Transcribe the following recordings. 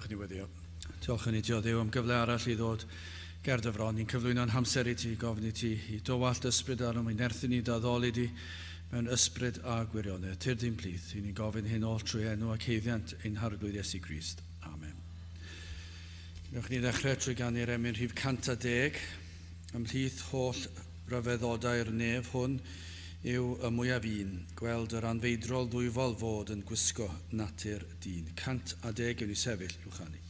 Gadewch i ni weddio. Diolch yn i ti o Dduw am gyfle arall i ddod ger dy fron. Ni'n cyflwyno'n hamser i ti, gofyn i ti i dywallt ysbryd arnom, i nerthu ni d'addoli di mewn ysbryd a gwirionedd. Tyrd i'n plith. I ni'n gofyn hyn oll trwy enw ac haeddiant ein Harglwydd Iesu Grist. Amen. Gwnewch ni ddechrau trwy ganu'r emyn rhif 110. Ymhlith holl ryfeddodau'r nef hwn yw y mwyaf un, gweld yr anfeidrol ddwyfol fod yn gwisgo natur dyn. 110 yw ni sefyll i'w chanu.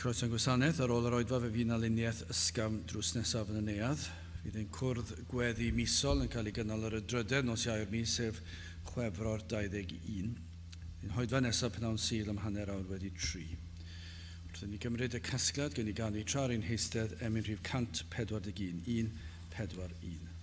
Croeso i'n gwasanaeth. Ar ôl yr oedfa fe fydd 'na luniaeth ysgafn drws nesaf yn y neuadd. Fydd ein cwrdd gweddi misol yn cael ei gynnal ar y drydedd nos Iau o'r mis, sef Chwefror 21. Ein hoedfa nesaf pnawn Sul am hanner awr wedi tri. Wrth i ni gymryd y casgliad, gewn ni ganu tra ar ein heistedd emyn rhif 141, 1, 4, 1.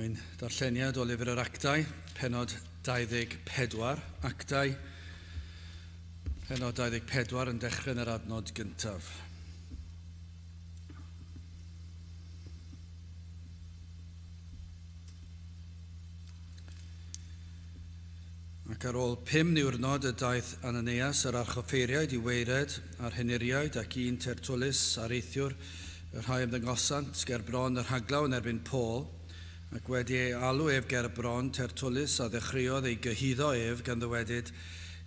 Ein darlleniad o lyfr yr Actau, penod 24, Actau, penod 24 yn dechrau yn yr adnod gyntaf. Ac ar ôl pum niwrnod y daeth Ananias yr archoffeiriaid i waered a'r henuriaid ac un Tertullus areithiwr, y rhai ymddangosant ger bron y rhaglaw yn erbyn Paul, ac wedi ei alw ef ger bron Tertullus a ddechreuodd ei gyhuddo ef, gan ddywedyd,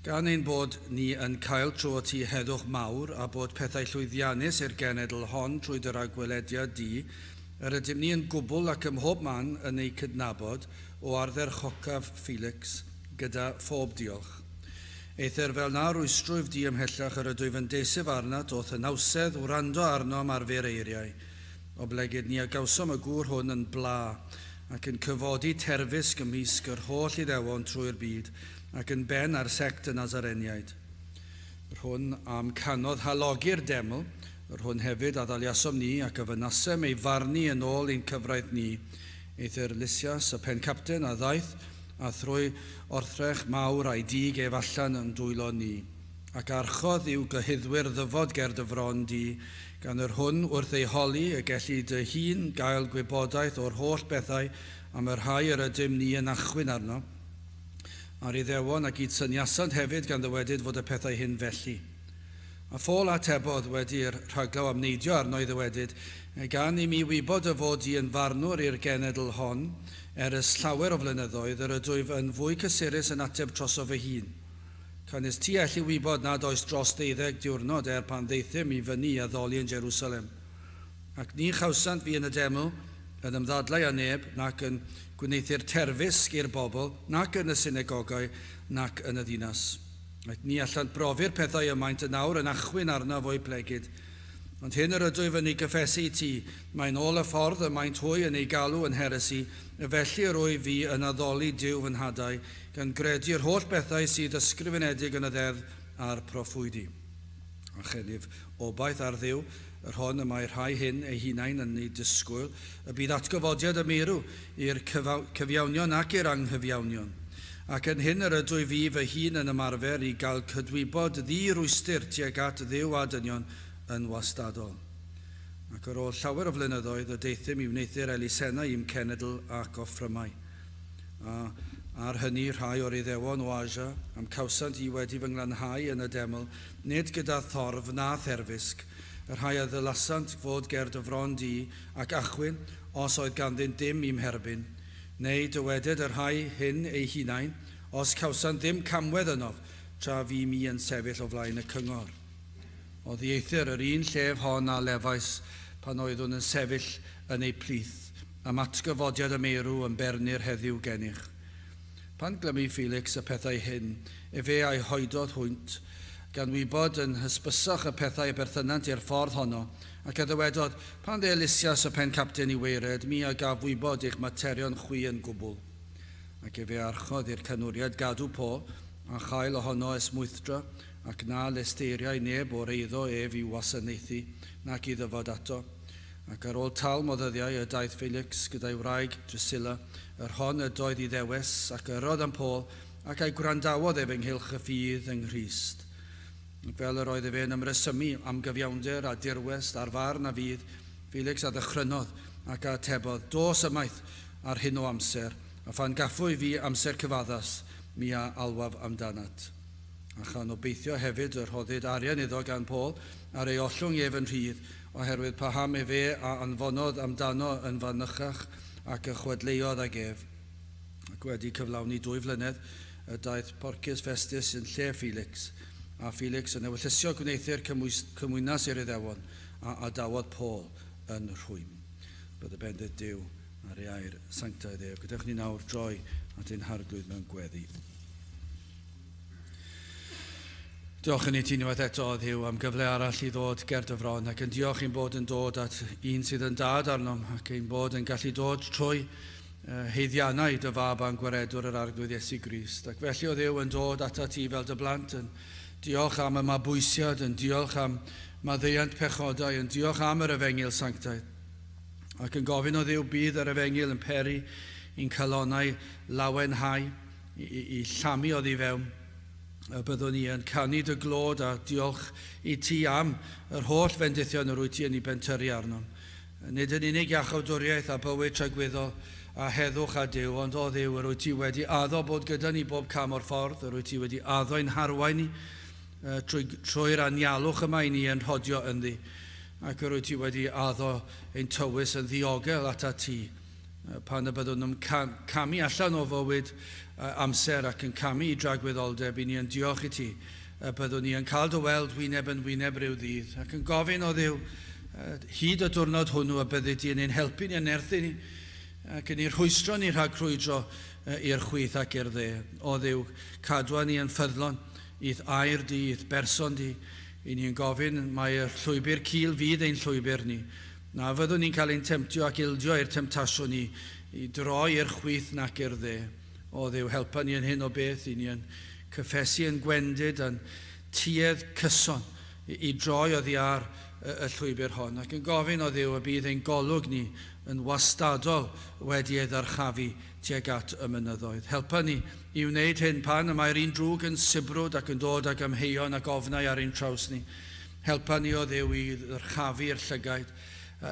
Gan ein bod ni yn cael trwot ti heddwch mawr, a bod pethau llwyddiannus i'r genedl hon trwy dy ragwelediad di, Yr ydym ni yn gwbl ac ym mhob man yn eu cydnabod, o ardderchocaf Felix, gyda phob diolch. Eithr fel na rwystrwyf di ymhellach yr ydwyf yn deisyf arnat o'th hynawsedd wrando arnom ar fyr eiriau, oblegid ni a gawsom y gŵr hwn yn bla, ac yn cyfodi terfysg ymysg yr holl Iddewon trwy'r byd, ac yn ben ar sect y Nazareniaid. Yr hwn a'm canodd halogi'r deml, yr hwn hefyd a ddaliasom ni, ac a fynasem ei farnu yn ôl ein cyfraith ni. Eithr Lysias, y pen-capten, a ddaeth, a thrwy orthrech mawr a'i dug ef allan yn dwylo ni. Ac archodd i'w gyhuddwyr ddyfod ger dy fron di, gan yr hwn wrth ei holi y gelli dy hun gael gwybodaeth o'r holl bethau am y rhai yr ydym ni yn achwyn arno. A'r Iddewon a gyd-syniasant hefyd gan ddywedyd fod y pethau hyn felly. A Phaul atebodd, wedi i'r rhaglaw amneidio arno i ddywedyd, Gan i mi wybod dy fod di yn farnwr i'r genedl hon, er ys llawer o flynyddoedd, yr ydwyf yn fwy cysurus yn ateb trosof fy hun. Canys ti elli wybod nad oes dros ddeuddeg diwrnod er pan ddaethum i fyny i addoli yn Jerusalem. Ac ni chawsant fi yn y deml, yn ymddadlau â neb, nac yn gwneuthur terfysg i'r bobl, nac yn y synagogau, nac yn y ddinas. Ac ni allant brofi'r pethau y maent yn awr yn achwyn arnaf o'u plegid. Ond hyn yr ydwyf yn ei gyffesu i ti, mae'n ôl y ffordd y maent hwy yn ei galw yn heresi, y felly yr wyf fi yn addoli Duw fy nhadau, gan gredu yr holl bethau sydd ysgrifenedig yn y ddeddf a'r proffwydi. A chennyf obaith ar Dduw, yr hon y mae rhai hyn eu hunain yn ei disgwyl, y bydd atgyfodiad y meirw i'r cyfiawnion ac i'r anghyfiawnion. Ac yn hyn yr ydwyf fi fy hun yn ymarfer i gael cydwybod ddi-rwystr tuag at Dduw a dynion yn wastadol. Ac ar ôl llawer o flynyddoedd y deuthum i wneuthur elusennau i'm cenedl ac offrymau. A ar hynny rhai o'r Iddewon o Asia, a'm cawsant i wedi fy nglanhau yn y deml, nid gyda thorf na therfysg, y rhai a ddylasant fod ger dy fron di, ac achwyn, os oedd ganddynt dim i'm herbyn. Neu dyweded y rhai hyn eu hunain, os cawsant ddim camwedd ynof, tra fu mi yn sefyll o flaen y cyngor. Oddieithr yr un llef hon a lefais pan oeddwn yn sefyll yn eu plith, am atgyfodiad y meirw yn bernir heddiw gennych. Pan glymu Felix y pethau hyn, efe a'i hoedodd hwynt, gan wybod yn hysbysach y pethau y berthynant i'r ffordd honno, ac a ddywedodd, Pan dde Lysias y pen-capten i waered, mi a gaf wybod eich materion chwi yn gwbl. Ac efe a archodd i'r canwriad gadw Paul, a chael ohono esmwythdra, ac na lesteiriai neb o'r eiddo ef i'w wasanaethu, nac i ddyfod ato. Ac ar ôl talm o ddyddiau y daeth Felix gyda'i wraig Drusilla, yr hon ydoedd Iddewes, ac yrrodd am Paul, ac a'i gwrandawodd ef ynghylch y ffydd yng Nghrist. Ac fel yr oedd efe yn ymresymu am gyfiawnder a dirwest a'r farn a fydd, Felix a ddychrynodd, ac a atebodd, Dos ymaith ar hyn o amser, a phan gaffwy fi amser cyfaddas, mi a alwaf amdanat. A chan obeithio hefyd y rhoddid arian iddo gan Paul ar ei ollwng ef yn rhydd, oherwydd paham efe a anfonodd amdano yn fanychach ac y chwedleuodd ag ef. Ac wedi cyflawni dwy flynedd, y daeth Porcius Festus yn lle Felix, a Felix yn ewyllysio gwneuthur cymwynas i'r Iddewon, a adawodd Paul yn rhwym. Bydd y bendith Duw ar ei air sanctaidd ef. Gadewch ni nawr droi at ein Harglwydd mewn gweddi. Diolch yn i ti unwaith eto, Dduw, am gyfle arall i ddod ger dy fron, ac yn diolch ein bod yn dod at un sydd yn dad arnom, ac ein bod yn gallu dod trwy heiddiannau dy fab a'n gwaredwr yr Arglwydd Iesu Grist. Ac felly, o Dduw, yn dod atat ti fel dy blant, yn diolch am y mabwysiad, yn diolch am maddeuant pechodau, yn diolch am yr efengyl sanctaidd. Ac yn gofyn o Dduw bydd yr efengyl yn peri i'n calonnau lawenhau, i llamu oddi fewn. Y byddwn ni yn canu dy glod a diolch i ti am yr holl fendithion yr wyt ti yn ei bentyrru arnom. Nid yn unig iachawdwriaeth a bywyd tragwyddol a heddwch a Duw, ond o Dduw, yr wyt ti wedi addo bod gyda ni bob cam o'r ffordd, yr wyt ti wedi addo ein harwain ni trwy'r anialwch yma i ni yn rhodio ynddi, ac yr wyt ti wedi addo ein tywys yn ddiogel atat ti, pan y byddwn yn camu allan o fywyd amser ac yn camu i dragwyddoldeb, i ni yn diolch i ti, y byddwn ni yn cael dy weld wyneb yn wyneb ryw ddydd, ac yn gofyn o Dduw, hyd y diwrnod hwnnw y byddi di yn ein helpu ni, yn nerthu ni, ac yn ein rhwystro ni rhag crwydro i'r chwith ac i'r dde. O Dduw, cadwa ni yn ffyddlon i'th air di, i'th berson di. I ni yn gofyn mai'r llwybr cul fydd ein llwybr ni. Na fyddwn ni'n cael ein temtio ac ildio i'r temtasiwn i droi i'r chwith nac i'r dde. O Dduw, helpa ni yn hyn o beth, i ni yn cyffesu yn gwendid a'n tuedd cyson i droi oddi ar y llwybr hon, ac yn gofyn o Dduw y bydd ein golwg ni yn wastadol wedi ei ddyrchafu tuag at y mynyddoedd. Helpa ni i wneud hyn pan y mae'r un drwg yn sibrwd ac yn dod ag amheuon ac ofnau ar ein traws ni. Helpa ni, o Dduw, i ddyrchafu'r llygaid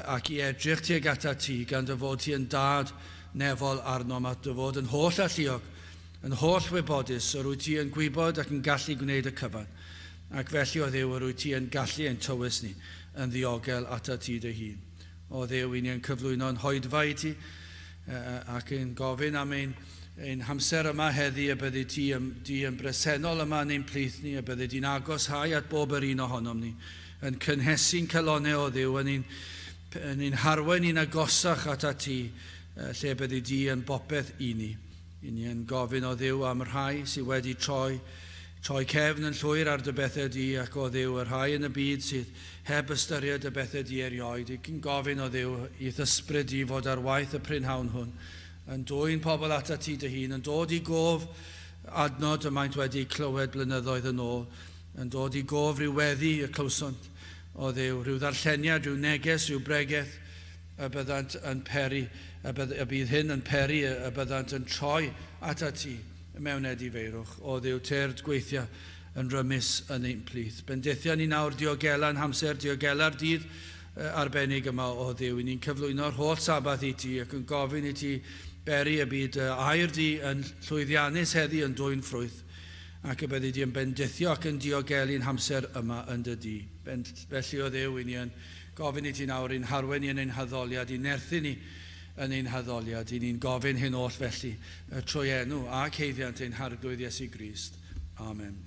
ac i edrych tuag atat ti, gan dy fod ti yn Dad nefol arnom a dy fod yn holl alluog, yn holl wybodus, yr wyt ti yn gwybod ac yn gallu gwneud y cyfan. Ac felly, o Dduw, yr wyt ti yn gallu ein tywys ni yn ddiogel atat ti dy hun. O Dduw, i ni yn cyflwyno'n hoedfa i ti, ac yn gofyn am ein hamser yma heddi y byddi ti di yn bresennol yma yn ein plith ni, y byddi di'n agoshau at bob yr un ohonom ni, yn cynhesu'n calonnau o Dduw, yn ein harwain ni'n agosach atat ti, lle byddi di yn bopeth i ni. I ni yn gofyn o Dduw am rhai sydd wedi troi cefn yn llwyr ar dy bethau di, ac o Dduw, y rhai yn y byd sydd heb ystyried y bethau di erioed. I ni'n gofyn o Dduw i'th ysbryd di fod ar waith y prynhawn hwn, yn dwyn pobl atat ti dy hun, yn dod i gof adnod y maent wedi clywed blynyddoedd yn ôl, yn dod i gof rhyw weddi y clywsont o Dduw, rhyw ddarlleniad, rhyw neges, rhyw bregeth, y byddant yn peri, y bydd, y bydd hyn yn peri y byddant yn troi atat ti mewn edifeirwch. O Dduw, tyrd gweithia yn rymus yn ein plith. Bendithia ni nawr, diogela'n hamser, diogela'r dydd arbennig yma o Dduw. I ni'n cyflwyno'r holl Sabath i ti ac yn gofyn i ti beri y byd air di yn llwyddiannus heddi yn dwyn ffrwyth, ac y byddi di yn bendithio ac yn diogelu'n hamser yma yn dy di. Felly o Dduw, i ni yn gofyn i ti nawr i'n harwain ni yn ein haddoliad, i nerthu ni yn ein haddoliad. I ni'n gofyn hyn oll felly trwy enw ac haeddiant ein Harglwydd Iesu Grist. Amen.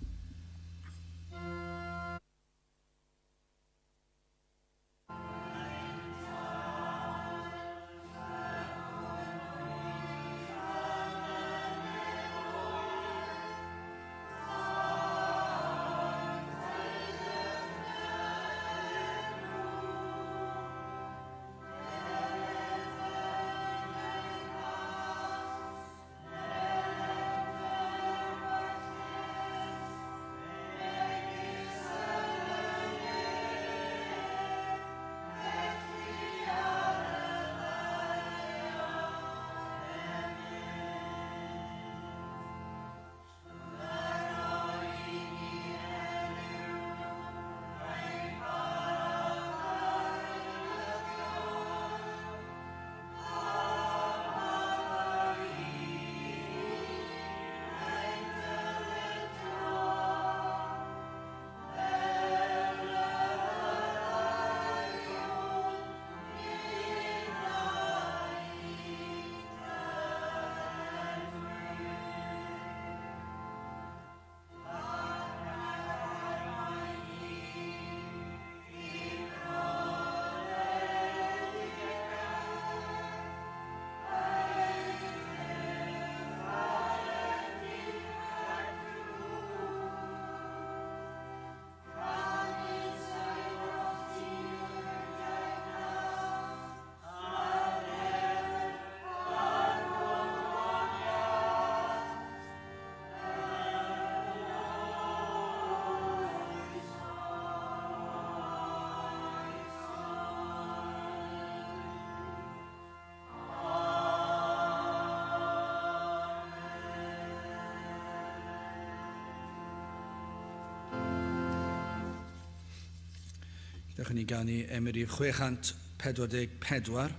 Dewch i ni ganu emyn rhif 644.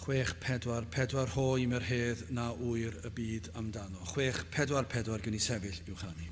644 rho i mi'r hedd na ŵyr y byd amdano. 644 gen i sefyll i'w chanu.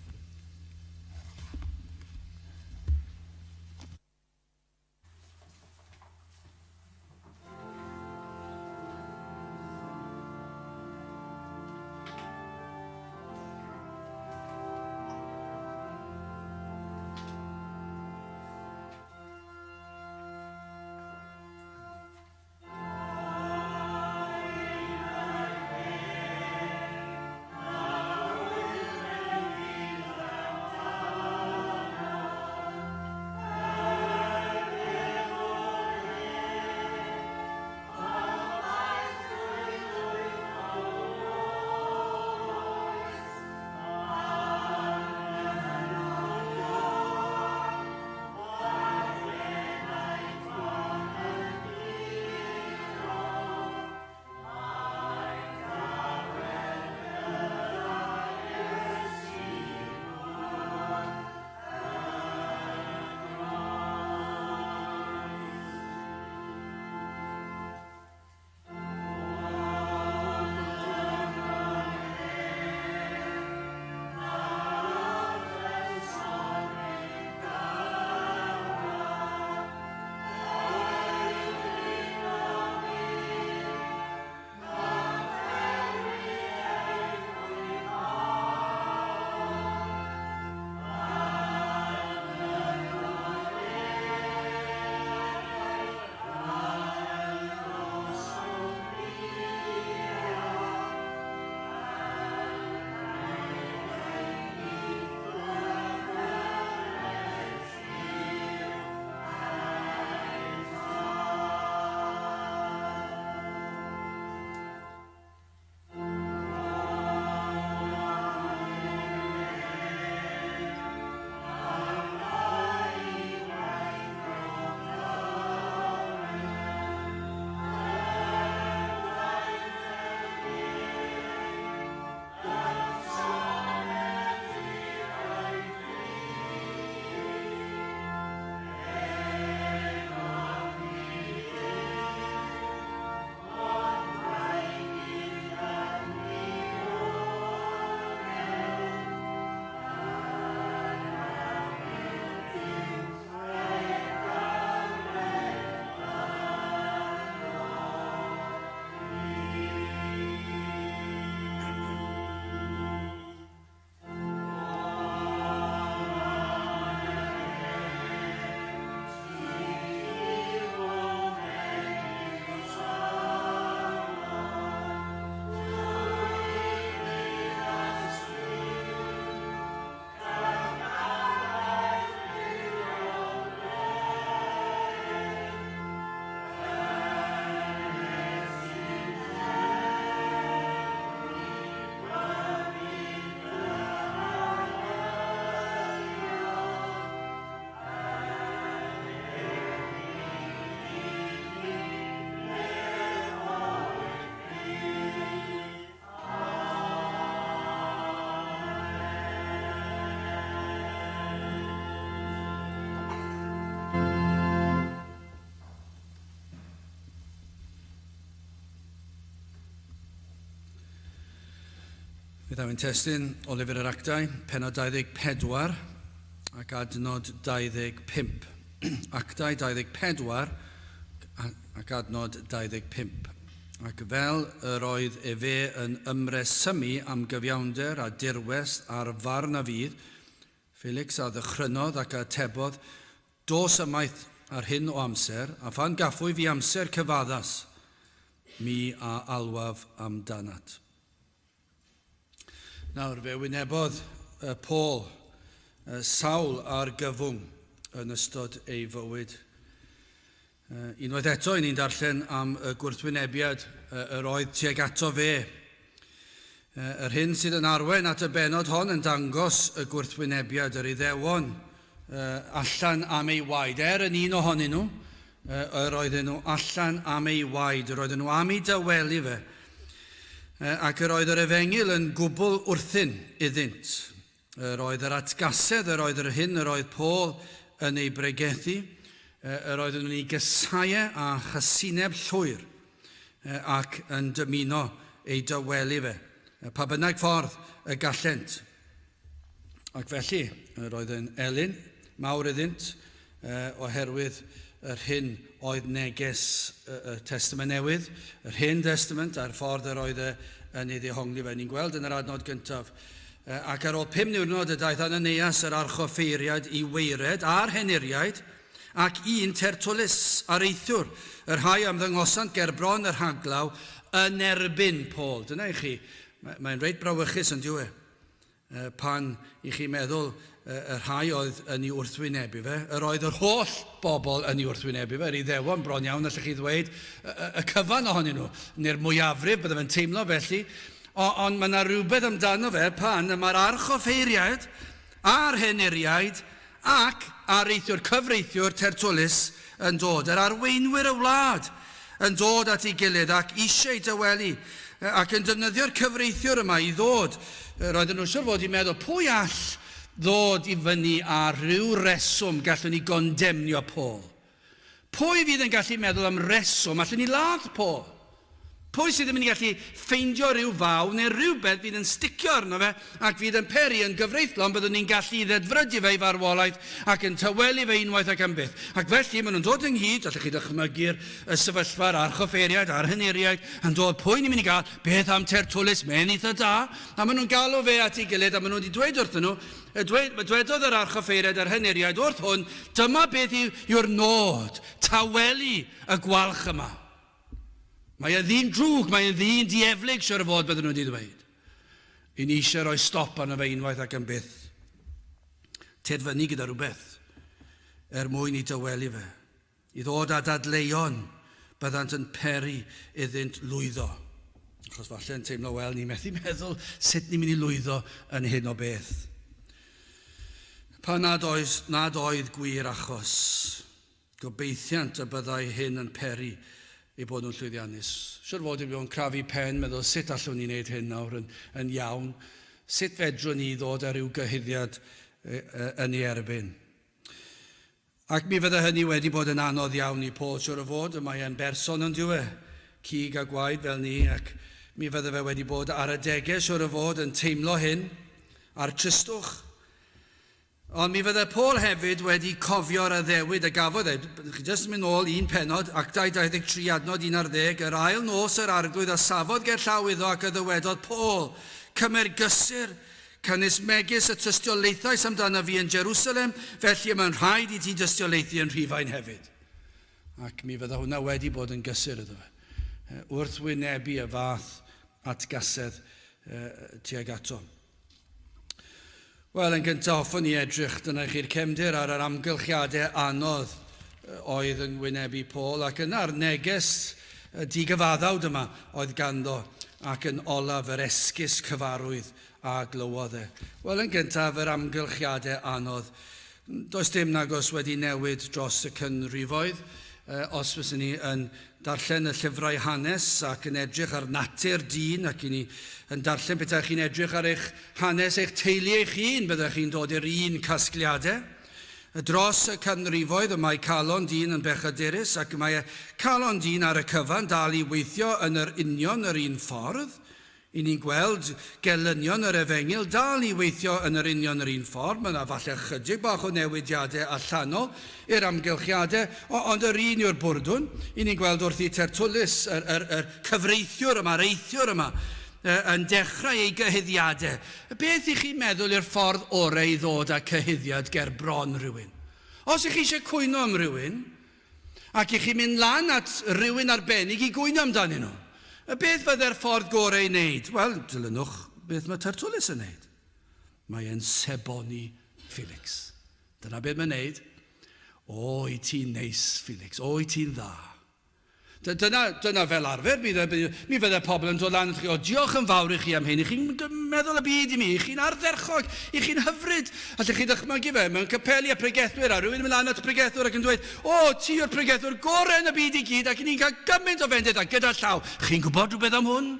Fe ddaw ein testun o Lyfr yr Actau, pennod 24 ac adnod 25. Actau 24 ac adnod 25. Ac fel yr oedd efe yn ymresymu am gyfiawnder a dirwest a'r farn a fydd, Felix a ddychrynodd ac a atebodd, Dos ymaith ar hyn o amser, a phan gaffwy fi amser cyfaddas, mi a alwaf amdanat. Nawr, fe wynebodd Paul sawl argyfwng yn ystod ei fywyd. Unwaith eto, i ni'n darllen am y gwrthwynebiad yr oedd tuag ato fe. Yr hyn sydd yn arwain at y bennod hon yn dangos y gwrthwynebiad yr Iddewon allan am ei waed. Er yn un ohonyn nhw, yr oedden nhw allan am ei waed, yr oedden nhw am ei dawelu fe. Ac yr oedd yr efengyl yn gwbl wrthyn iddynt. Yr oedd yr atgasedd, yr oedd yr hyn yr oedd Paul yn ei bregethu, yr oedden nhw'n ei gysau e â chasineb llwyr ac yn dymuno ei dawelu fe, pa bynnag ffordd y gallent. Ac felly, yr oedd yn elyn mawr iddynt oherwydd yr hyn oedd neges y Testament Newydd, yr Hen Destament a'r ffordd yr oedd e yn ei ddehongli fe. Ni'n gweld yn yr adnod gyntaf. Ac ar ôl pum niwrnod y daeth Ananias yr archoffeiriad i waered a'r henuriaid ac un Tertulus, areithiwr, y rhai a ymddangosant ger bron y rhaglaw yn erbyn Paul. Dyna i chi, mae'n reit brawychus yn dyw e. Pan i chi meddwl y rhai oedd yn ei wrthwynebu fe, yr oedd yr holl bobl yn ei wrthwynebu fe, yr Iddewon bron iawn allech chi ddweud, y cyfan ohonyn nhw, neu'r mwyafrif, bydde fe'n teimlo felly, ond mae yna rhywbeth amdano fe pan y mae'r archoffeiriaid a'r henuriaid ac areithiwr cyfreithiwr Tertullus yn dod, yr arweinwyr y wlad yn dod at ei gilydd ac eisiau dawelu, ac yn defnyddio'r cyfreithiwr yma i ddod. Roedden nhw'n siwr fod i meddwl, pwy all ddod i fyny â rhyw reswm gallwn ni gondemnio Paul? Pwy fydd yn gallu meddwl am reswm allwn ni ladd Paul? Pwy sydd yn mynd i gallu ffeindio rhyw faw neu rhywbeth fydd yn sticio arno fe ac fydd yn peri yn gyfreithlon byddwn ni'n gallu ddedfrydu fe i farwolaeth ac yn tawelu fe unwaith ac am byth. Ac felly maen nhw'n dod ynghyd, allwch chi ddychmygu'r y sefyllfa, yr archoffeiriaid a'r henuriaid yn dod, pwy ni'n mynd i gael, beth am Tertullus, mae'n eitha da. A maen nhw'n galw fe at ei gilydd a maen nhw wedi dweud wrthyn nhw, dweud, dwedodd yr archoffeiriaid a'r henuriaid wrth hwn, dyma beth yw'r nod, tawelu y gwalch yma. Mae e'n ddyn drwg, mae e'n ddyn dieflig, siwr o fod, bydden nhw wedi ddweud. I ni eisiau rhoi stop arno fe unwaith ac am byth. Ted fyny gyda rhywbeth er mwyn i dawelu fe. I ddod â dadleuon, byddant yn peri iddynt lwyddo. Achos falle yn teimlo, wel, ni methu meddwl sut ni'n mynd i lwyddo yn hyn o beth. Pan nad, oes, nad oedd gwir achos, Gobeithiant y byddai hyn yn peri eu bod nhw'n llwyddiannus. Siwr fod wedi bod yn crafu pen, meddwl sut allwn ni wneud hyn nawr yn, yn iawn? Sut fedrwn ni ddod â rhyw gyhuddiad yn ei erbyn? Ac mi fydde hynny wedi bod yn anodd iawn i Paul, siwr o fod, y mae e'n berson yn dyw e, cig a gwaed fel ni, ac mi fydde fe wedi bod ar adegau, siwr o fod, yn teimlo hyn, a'r tristwch. Ond mi fydde Paul hefyd wedi cofio'r addewid a gafodd e. Chi jyst yn mynd nôl un pennod, Actau 23 adnod 11, yr ail nos yr Arglwydd a safodd ger llaw iddo ac a ddywedodd, Paul, cymer gysur, canys megis y tystiolaethais amdano fi yn Jerusalem, felly y mae'n rhaid i ti dystiolaethu yn Rhufain hefyd. Ac mi fydde hwnna wedi bod yn gysur iddo fe, wrth wynebu y fath atgasedd tuag ato. Wel, yn gyntaf hoffwn i edrych, dyna chi'r cefndir ar yr amgylchiadau anodd oedd yn wynebu Paul, ac yna'r neges digyfaddawd yma oedd ganddo, ac yn olaf yr esgus cyfarwydd a glywodd e. Wel, yn gyntaf, yr amgylchiadau anodd. Does dim nagos wedi newid dros y cynrifoedd. Os fyswn ni yn darllen y llyfrau hanes ac yn edrych ar natur dyn ac i ni yn darllen petaech chi'n edrych ar eich hanes eich teulu eich hun, byddech chi'n dod i'r un casgliadau. Dros y canrifoedd y mae calon dyn yn bechadurus ac mae calon dyn ar y cyfan dal i weithio yn yr union yr un ffordd. Y ni'n gweld gelynion yr Efengyl dal i weithio yn yr union yr un ffordd, mae yna falle chydig bach o newidiadau allanol i'r amgylchiadau, ond yr un yw'r bwrdwn. Y ni'n gweld wrth i Tertullus, yr, yr, yr cyfreithiwr yma, yr eithiwr yma, yn dechrau ei gyhuddiadau. Beth i chi'n meddwl yw'r ffordd orau i ddod â cyhuddiad ger bron rhywun? Os ych chi eisiau cwyno am rhywun, Ac i chi mynd lan at rywun arbennig i gwyno amdanyn nhw. Y beth fydde'r ffordd gorau i wneud? Wel, dilynwch beth mae Tertullus yn wneud. Mae e'n seboni Felix. Dyna beth mae'n wneud. O, i ti'n neis, Felix. O, i ti'n dda. Dyna, dyna fel arfer, mi, mi fydde pobl yn dod lan at chi, o, diolch yn fawr i chi am hyn, i chi'n meddwl y byd i mi, i chi'n ardderchog, i chi'n hyfryd. Allech chi ddychmygu fe mewn capeli a pregethwyr, a rhywun yn mynd lan at y pregethwr ac yn dweud, o, ti yw'r pregethwr gorau yn y byd i gyd, ac ni'n cael gymaint o fendith, a gyda llaw, chi'n gwybod rhywbeth am hwn?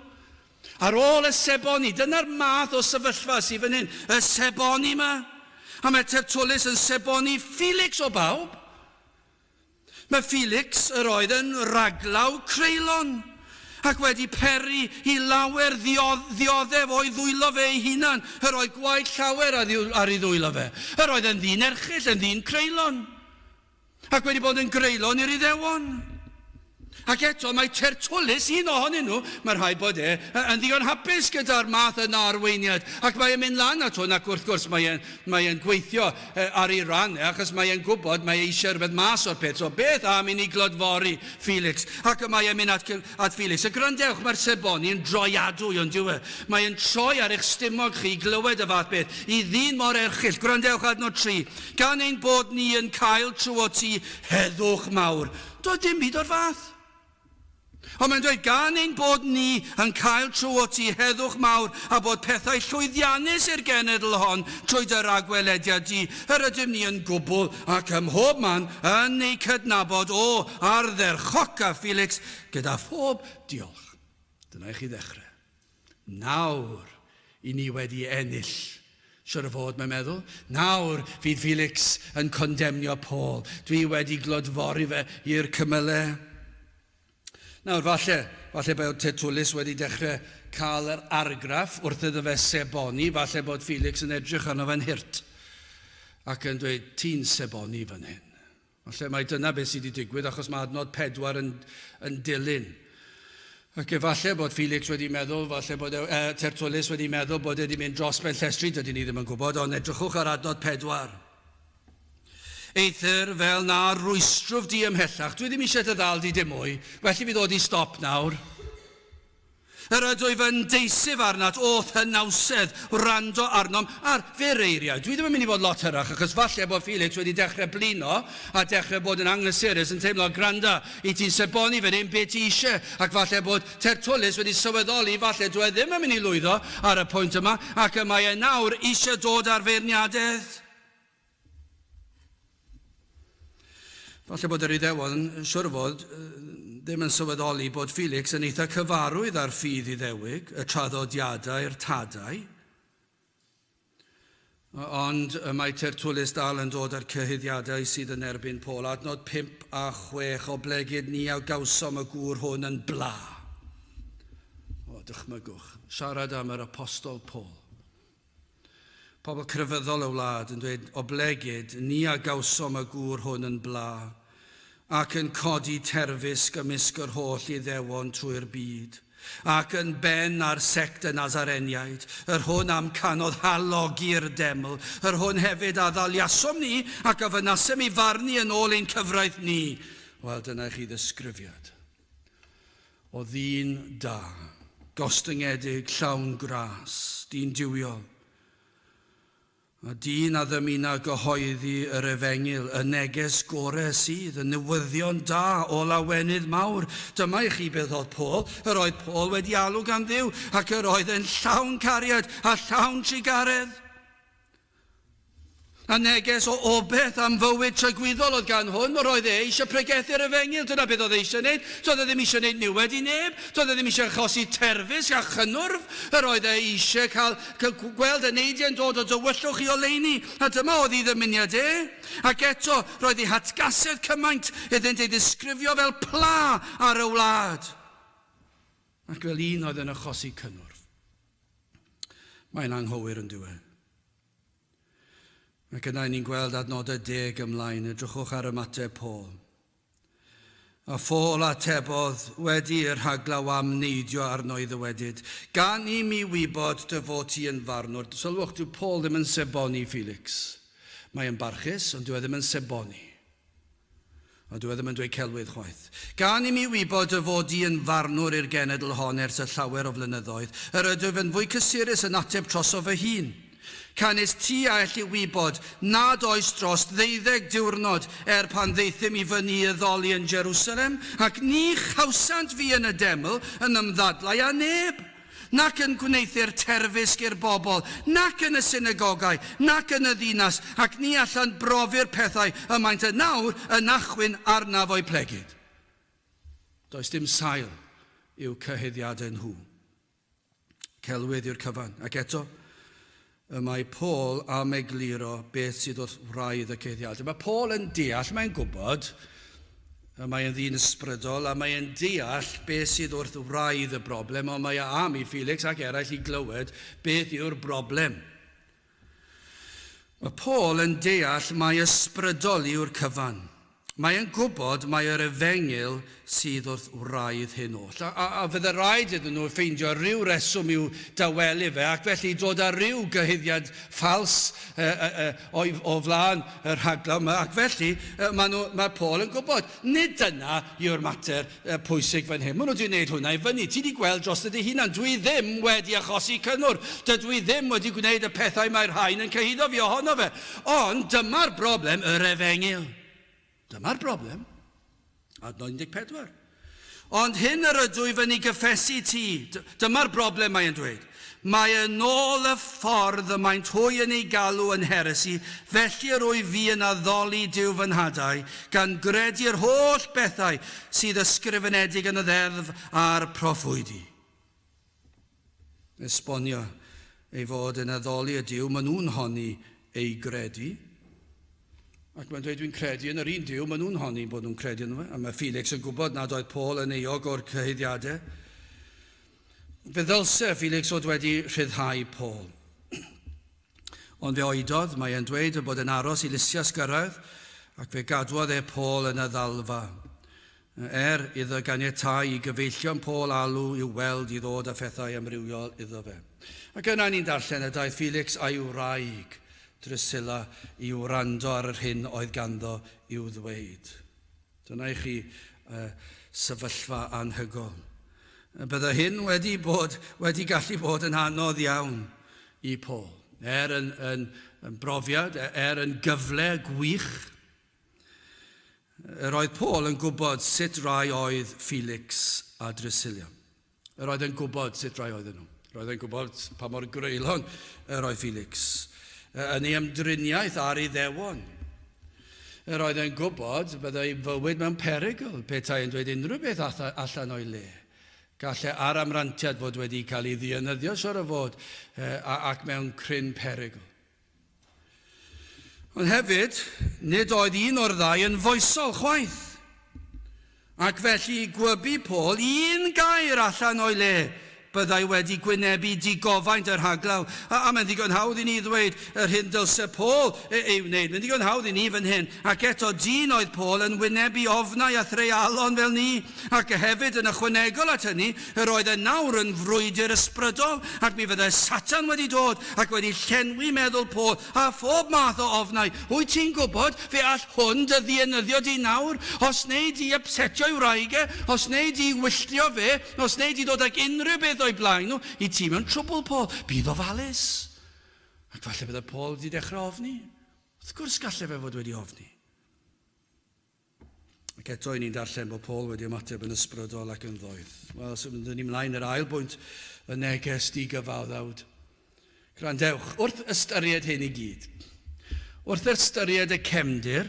Ar ôl y seboni, dyna'r math o sefyllfa sydd fan hyn, y seboni yma. A mae Tertullus yn seboni Felix o bawb. Mae Felix yr oedd yn raglaw creulon, ac wedi peri i lawer ddioddef o'i ddwylo fe ei hunan, yr oedd gwaed llawer ar ei ddwylo fe. Yr oedd yn ddyn erchyll, yn ddyn creulon. Ac wedi bod yn greulon i'r Iddewon. Ac eto mae Tertullus, un ohonyn nhw, mae rhaid bod e yn ddigon hapus gyda'r math yna o arweiniad, ac mae e'n mynd lan at hwn, ac wrth gwrs mae e'n mae e'n gweithio ar ei ran e, achos mae e'n gwybod mae e eisiau rhywbeth mas o'r peth. So beth am i ni glodfori Felix? Ac y mae e'n mynd at, at Felix. A gwrandewch, mae'r seboni yn droiadwy, ond dyw e? Mae e'n troi ar eich stumog chi i glywed y fath beth, i ddyn mor erchyll. Gwrandewch adnod 3. Gan ein bod ni yn cael trwot ti heddwch mawr. Doedd dim byd o'r fath. Ond mae'n dweud, gan ein bod ni yn cael trwot ti heddwch mawr a bod pethau llwyddiannus i'r genedl hon trwy dy ragwelediad di, yr ydym ni yn gwbl ac ym mhob man yn eu cydnabod o ardderchoca Felix gyda phob diolch. Dyna i chi ddechrau. Nawr i ni wedi ennill. Siwr o fod, mae'n meddwl. Nawr fydd Felix yn condemnio Paul. Dwi wedi glodfori fe i'r cymylau. Nawr, falle, falle bod Tertullus wedi dechrau cael yr argraff wrth iddo fe seboni, falle bod Felix yn edrych arno fe'n hurt ac yn dweud, ti'n seboni fan hyn. Falle mai dyna beth sydd wedi digwydd achos mae adnod pedwar yn, yn dilyn. Ac efallai bod Felix wedi meddwl, falle bod e, Tertullus wedi meddwl bod e wedi mynd dros ben llestri, dydyn ni ddim yn gwybod, ond edrychwch ar adnod pedwar. Eithr fel na rwystrwf di ymhellach, dwi ddim eisiau dy ddal di dim mwy, well i fi ddod i stop nawr. Yr ydwyf yn deisyf arnat, o'th hynawsedd, wrando arnom ar fyr eiriau. Dwi ddim yn mynd i fod lot hyrach, achos falle bod Felix wedi dechrau blino a dechrau bod yn anghysurus, yn teimlo, Gwranda, i ti'n seboni fan hyn, be ti eisiau? Ac falle bod Tertullus wedi sylweddoli, falle dw e ddim yn mynd i lwyddo ar y pwynt yma, ac y mae e nawr eisiau dod ar feirniadaeth. Falle bod yr Iddewon, siwr o fod, ddim yn sylweddoli bod Felix yn eitha cyfarwydd â'r ffydd Iddewig, y traddodiadau'r tadau. Ond y mae Tertullus dal yn dod â'r cyhuddiadau sydd yn erbyn Paul. Adnod 5 a 6, oblegid ni a gawsom y gŵr hwn yn bla. O, dychmygwch, siarad am yr apostol Paul. Pobl crefyddol y wlad yn dweud, Oblegid, ni a gawsom y gŵr hwn yn bla, ac yn codi terfysg ymysg yr holl Iddewon trwy'r byd, ac yn ben ar sect y Nazareniaid, yr hwn amcanodd halogi'r deml, yr hwn hefyd a ddaliasom ni, ac a fynasem ei farnu yn ôl ein cyfraith ni. Wel, dyna i chi ddisgrifiad o ddyn da, gostyngedig, llawn gras, dyn duwiol, a dyn a ddymuna gyhoeddi yr efengyl, y neges gore sydd, y newyddion da o lawenydd mawr. Dyma i chi beth oedd Paul. Yr oedd Paul wedi alw gan Dduw, ac yr oedd yn llawn cariad a llawn trugaredd. A neges o obeth am fywyd tragwyddol oedd gan hwn, yr oedd e eisiau pregethu'r efengyl, dyna beth oedd e eisiau wneud. Doedd e ddim eisiau wneud niwed i neb, doedd e ddim eisiau achosi terfysg a chynnwrf, yr oedd e eisiau cael, cael gweld eneidiau'n dod o dywyllwch i oleuni, a dyma oedd ei ddymuniad e. Ac eto, roedd ei hatgasedd cymaint iddynt ei ddisgrifio fel pla ar y wlad, ac fel un oedd yn achosi cynnwrf. Mae'n anghywir yn dyw e? Ac yna ni'n gweld adnodau deg ymlaen, edrychwch ar ymateb Paul. A Phaul atebodd, wedi i'r rhaglaw am neidio arno i ddywedyd, Gan i mi wybod dy fod ti yn farnwr. Sylwch, dyw Paul ddim yn seboni Felix. Mae yn barchus, ond dyw e ddim yn seboni. Ond dyw e ddim yn dweud celwydd chwaith. Gan i mi wybod dy fod di yn farnwr i'r genedl hon ers y llawer o flynyddoedd, yr ydwyf yn fwy cysurus yn ateb trosof fy hun. Canys ti a elli wybod nad oes dros ddeuddeg diwrnod er pan ddaethum i fyny i addoli yn Jerusalem, ac ni chawsant fi yn y deml yn ymddadlau â neb, nac yn gwneuthur terfysg i'r bobl, nac yn y synagogau, nac yn y ddinas, ac ni allant brofi'r pethau y maent yn awr yn achwyn arnaf o'u plegid. Does dim sail i'w cyhuddiadau nhw. Celwydd yw'r cyfan. Ac eto, Y mae Paul am egluro beth sydd wrth wraidd y cyhuddiadau. Mae Paul yn deall, mae'n gwybod, y mae yn ddyn ysbrydol a mae e'n deall beth sydd wrth wraidd y broblem, ond mae e am i Felix ac eraill i glywed beth yw'r broblem. Mae Paul yn deall mai ysbrydol yw'r cyfan. Mae e'n gwybod mai yr efengyl sydd wrth wraidd hyn oll. A, a, a fydde rhaid iddyn nhw ffeindio rhyw reswm i'w dawelu fe, ac felly dod â rhyw gyhuddiad ffals e, e, e, o, o flaen y rhaglaw yma. Ac felly mae, nhw, mae Paul yn gwybod, nid dyna yw'r mater pwysig fan hyn. Maen nhw wedi gwneud hwnna i fyny. Ti wedi gweld drosto dy hunan. Dwi ddim wedi achosi cynnwr. Dydw i ddim wedi gwneud y pethau mae'r rhain yn cyhuddo fi ohono fe. Ond dyma'r broblem, yr efengyl. Dyma'r broblem. Adnod 14. Ond hyn yr ydw i fyny gyffesu ti. Dyma'r broblem mae'n dweud. Mae yn ôl y ffordd y maent hwy yn ei galw yn heresi, felly yr wyf fi yn addoli Duw fy nhadau, gan gredu'r holl bethau sydd ysgrifenedig yn y ddeddf a'r proffwydi. Esbonio ei fod yn addoli y Duw maen nhw'n honni ei gredu. Ac mae'n dweud, dwi'n credu yn yr un Duw maen nhw'n honni bod nhw'n credu ynddo fe. A mae Felix yn gwybod nad oedd Paul yn euog o'r cyhuddiadau. Fe ddylse Felix fod wedi rhyddhau Paul. Ond fe oedodd, mae e'n dweud y bod yn aros i Lysias gyrraedd, ac fe gadwodd e Paul yn y ddalfa. Er iddo ganiatáu i gyfeillion Paul alw i'w weld i ddod â phethau amrywiol iddo fe. Ac yna ni'n darllen y daeth Felix a'i wraig, Drusilla, i wrando ar yr hyn oedd ganddo i'w ddweud. Dyna i chi uh, sefyllfa anhygoel. Bydde hyn wedi, bod, wedi gallu bod yn anodd iawn i Paul. Er yn, yn, yn brofiad, er yn gyfle gwych, yr oedd Paul yn gwybod sut rai oedd Felix a Drusilla. Yr oedd yn gwybod sut rai oedden nhw. Roedd yn gwybod pa mor greulon yr oedd Felix yn ei ymdriniaeth ar Iddewon. Yr oedd yn gwybod byddai fywyd mewn perygl petai yn dweud unrhyw beth allan o'i le. Gallai ar amrantiad fod wedi cael ei ddienyddio, siwr o fod, ac mewn cryn perygl. Ond hefyd, nid oedd un o'r ddau yn foesol chwaith. Ac felly gwybu Paul un gair allan o'i le, byddai wedi gwynebu digofaint y rhaglaw. A, a mae'n ddigon hawdd i ni ddweud yr hyn dylse Paul e, ei wneud. Mae'n ddigon hawdd i ni fan hyn. Ac eto, dyn oedd Paul yn wynebu ofnau a threialon fel ni. Ac hefyd yn ychwanegol at hynny, yr oedd e nawr yn frwydr ysbrydol, ac mi fyddai Satan wedi dod ac wedi llenwi meddwl Paul â phob math o ofnau. Wyt ti'n gwybod, fe all hwn dy ddienyddio di nawr, os wnei di ypsetio'i wraig e, os wnei di wylltio fe, os wnei di ddod ag unrhyw beth o'i blaen nhw, i ti mewn trwbl, Paul. Bydd ofalus. Ac falle bydde Paul wedi dechrau ofni. Wrth gwrs gallai fe fod wedi ofni. Ac eto, i ni'n darllen bod Paul wedi ymateb yn ysbrydol ac yn ddoeth. Wel, symudwn ni mlaen yr ail bwynt, y neges digyfaddawd. Gwrandewch, wrth ystyried hyn i gyd, wrth ystyried y cefndir,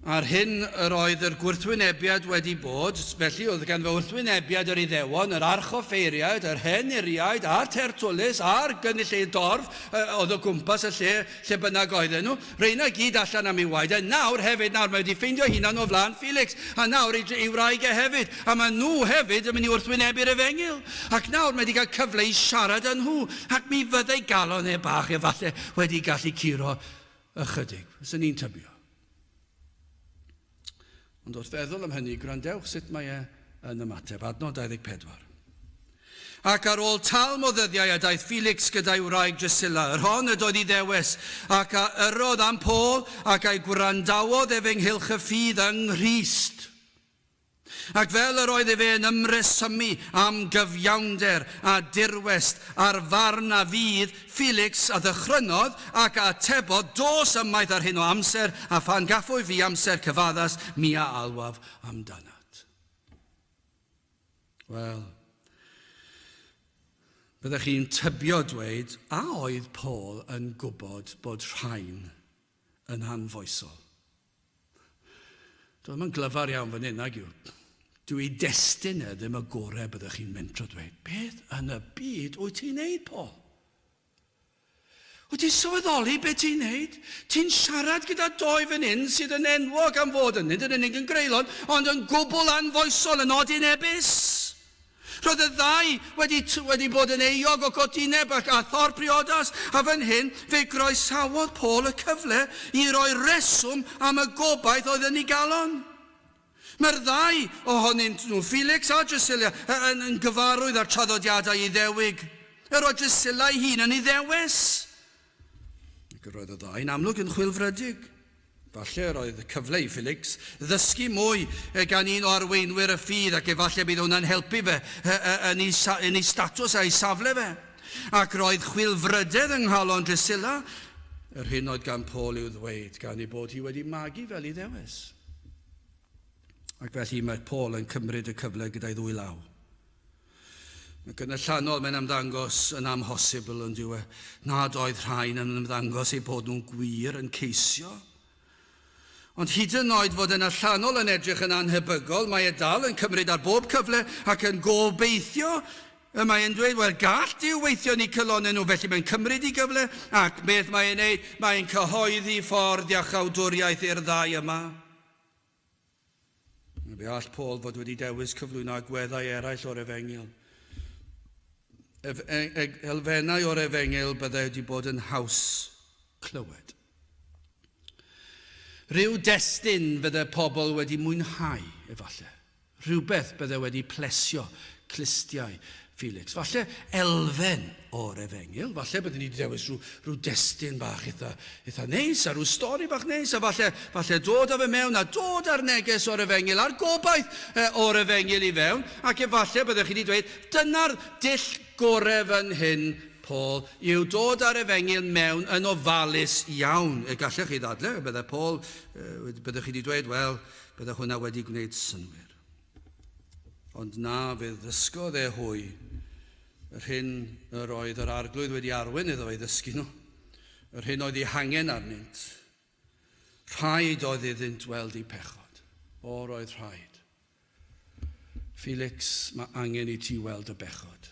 a'r hyn yr oedd yr gwrthwynebiad wedi bod, felly oedd gan fy wrthwynebiad yr Iddewon, yr archoffeiriaid, yr henuriaid, a'r Tertulus, a'r gynulleidfa dorf oedd o gwmpas y lle, lle bynnag oedden nhw, Rheina gyd allan am ei waed e. Nawr hefyd, nawr mae wedi ffeindio hunan o flaen Felix, a nawr ei, ei wraig e hefyd, a mae nhw hefyd yn mynd i wrthwynebu'r efengyl. Ac nawr mae wedi cael cyfle i siarad â nhw, ac mi fyddai galon e bach efallai wedi gallu curo ychydig, fyswn i'n tybio. Ond wrth feddwl am hynny, gwrandewch sut mae e yn ymateb. Adnod 24. Ac ar ôl talm o ddyddiau a daeth Felix gyda'i wraig Drusilla, yr hon ydoedd Iddewes, ac a yrrodd am Paul, ac a'i gwrandawodd ef ynghylch y ffydd yng Nghrist. Ac fel yr oedd efe yn ymresymu am gyfiawnder a dirwest a'r farn a fydd, Felix a ddychrynodd ac a atebodd, Dos ymaith ar hyn o amser, a phan gaffwyf fi amser cyfaddas, mi a alwaf amdanat. Wel, byddech chi'n tybio dweud, a oedd Paul yn gwybod bod rhain yn anfoesol? Dwi ddim yn glyfar iawn fan hyn, nag yw? Dwi destun e ddim y gorau byddech chi'n mentro dweud. Beth yn y byd wyt ti'n neud, Paul? Wyt ti'n sylweddoli beth ti'n neud? Ti'n siarad gyda doi fan hyn sydd yn enwog am fod yn, nid yn unig yn greulon, ond yn gwbl anfoesol, yn odinebus. Roedd y ddau wedi, wedi bod yn euog o godineb ac a thor priodas, a fan hyn fe groesawodd Paul y cyfle i roi reswm am y gobaith oedd yn ei galon. Mae'r ddau ohonynt nhw, Felix a Drusilla, yn, yn gyfarwydd â'r traddodiadau Iddewig. Yr oedd Drusilla ei hun yn Iddewes. Ac yr oedd y ddau'n amlwg yn chwilfrydig. Falle yr oedd cyfle i Felix ddysgu mwy gan un o arweinwyr y ffydd ac efallai bydd hwnna'n helpu fe yn ei, yn ei statws a'i safle fe. Ac roedd chwilfrydedd yng nghalon Drusilla, yr hyn oedd gan Paul i'w ddweud, gan ei bod hi wedi magu fel Iddewes. Ac felly mae Paul yn cymryd y cyfle gyda'i ddwy law. Ac yn allanol mae'n ymddangos yn amhosibl yn dyw e, nad oedd rhain yn ymddangos eu bod nhw'n gwir yn ceisio. Ond hyd yn oed fod yn allanol yn edrych yn anhebygol, mae e dal yn cymryd ar bob cyfle ac yn gobeithio Y mae e'n dweud, wel, gall Duw weithio yn eu calonnau nhw, felly mae'n cymryd ei gyfle, ac beth mae e'n neud? Mae'n cyhoeddi ffordd iachawdwriaeth i'r ddau yma. Fe all Paul fod wedi dewis cyflwyno agweddau eraill o'r efengyl. Ef, e, e, elfennau o'r efengyl byddai wedi bod yn haws clywed. Rhyw destun fydde pobl wedi mwynhau, efallai. Rhywbeth bydde wedi plesio clustiau Felix. Falle elfen o'r efengyl, falle bydden ni wedi dewis rhyw, rhyw destun bach eitha, eitha neis, a rhyw stori bach neis, a falle, falle dod â fe mewn a dod â'r neges o'r efengyl a'r gobaith e, o'r efengyl i fewn, ac efallai byddech chi wedi dweud, dyna'r dull gorau fan hyn, Paul, yw dod â'r efengyl mewn yn ofalus iawn. E, gallech chi ddadle, bydde Paul, e, byddech chi wedi dweud, wel, Bydde hwnna wedi gwneud synnwyr. Ond na, fe ddysgodd e hwy yr hyn yr oedd yr Arglwydd wedi arwain iddo ei ddysgu nhw, yr hyn oedd eu hangen arnynt. Rhaid oedd iddynt weld eu pechod. O, roedd rhaid. Felix, mae angen i ti weld y bechod.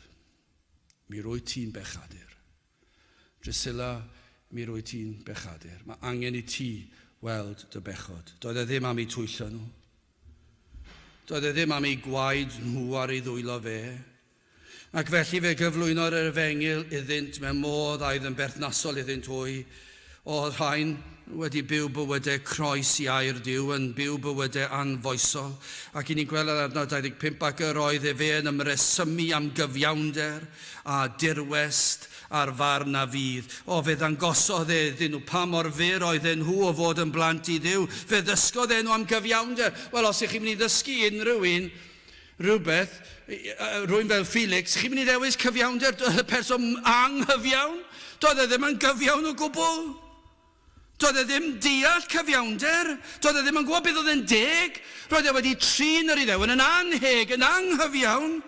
Mi rwyt ti'n bechadur. Drusilla, mi rwyt ti'n bechadur. Mae angen i ti weld dy bechod. Doedd e ddim am eu twyllo nhw. Doedd e ddim am eu gwaed nhw ar ei ddwylo fe. Ac felly fe gyflwynodd yr efengyl iddynt mewn modd a oedd yn berthnasol iddynt hwy. Oedd rhain wedi byw bywydau croes i air Duw, yn byw bywydau anfoesol. Ac i ni'n gweld yn adnod 25, ac yr oedd efe yn ymresymu am gyfiawnder a dirwest a'r farn a fydd. O, fe ddangosodd e iddyn nhw pa mor fyr oedden nhw o fod yn blant i Dduw. Fe ddysgodd e nhw am gyfiawnder. Wel, os ych chi'n mynd i ddysgu unrhyw un rhywbeth, rwy'n fel Felix, chi'n mynd i ddewis cyfiawnder y person anghyfiawn? Doedd e ddim yn gyfiawn o gwbl. Doedd e ddim deall cyfiawnder. Doedd e ddim yn gwybod beth oedd yn deg. Roedd e wedi trin yr Iddewon yn annheg, yn anghyfiawn.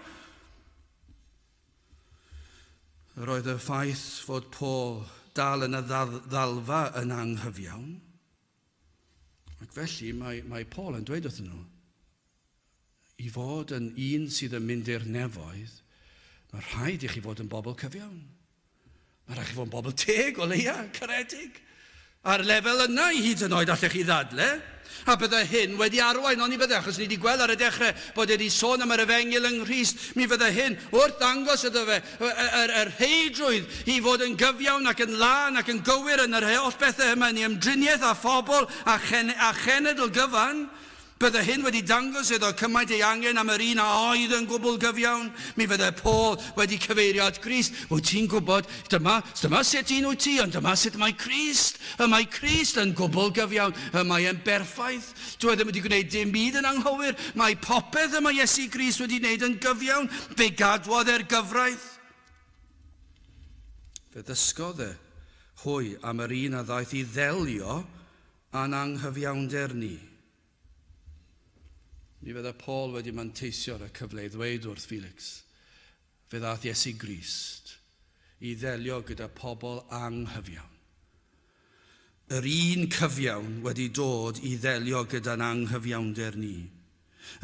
Roedd y ffaith fod Paul dal yn y ddalfa yn anghyfiawn. Ac felly mae, mae Paul yn dweud wrthyn nhw, i fod yn un sydd yn mynd i'r nefoedd, mae rhaid i chi fod yn bobl cyfiawn. Mae rhaid chi fod yn bobl teg o leia, caredig. A'r lefel yna i hyd yn oed allech chi ddadle. A bydde hyn wedi arwain, oni fydde, achos ni wedi gweld ar y dechrau bod e wedi sôn am yr efengyl yng Nghrist, mi fydde hyn wrth ddangos iddo fe yr, yr rheidrwydd i fod yn gyfiawn ac yn lân ac yn gywir yn yr holl bethau yma yn ei ymdriniaeth â phobl a, chen, a chenedl gyfan. Bydde hyn wedi dangos iddo cymaint ei angen am yr un a oedd yn gwbl gyfiawn. Mi fydde Paul wedi cyfeirio at Grist. Wyt ti'n gwybod, dyma, dyma sut un wyt ti, ond dyma sut mae Crist. Y mae Crist yn gwbl gyfiawn. Y mae e'n berffaith. Dyw e ddim wedi gwneud dim byd yn anghywir. Mae popeth y mae Iesu Grist wedi wneud yn gyfiawn. Fe gadwodd e'r gyfraith. Fe ddysgodd e hwy am yr un a ddaeth i ddelio a'n anghyfiawnder ni. Mi fydde Paul wedi manteisio ar y cyfle i ddweud wrth Felix, fe ddaeth Iesu Grist i ddelio gyda pobl anghyfiawn. Yr un cyfiawn wedi dod i ddelio gyda'n anghyfiawnder ni.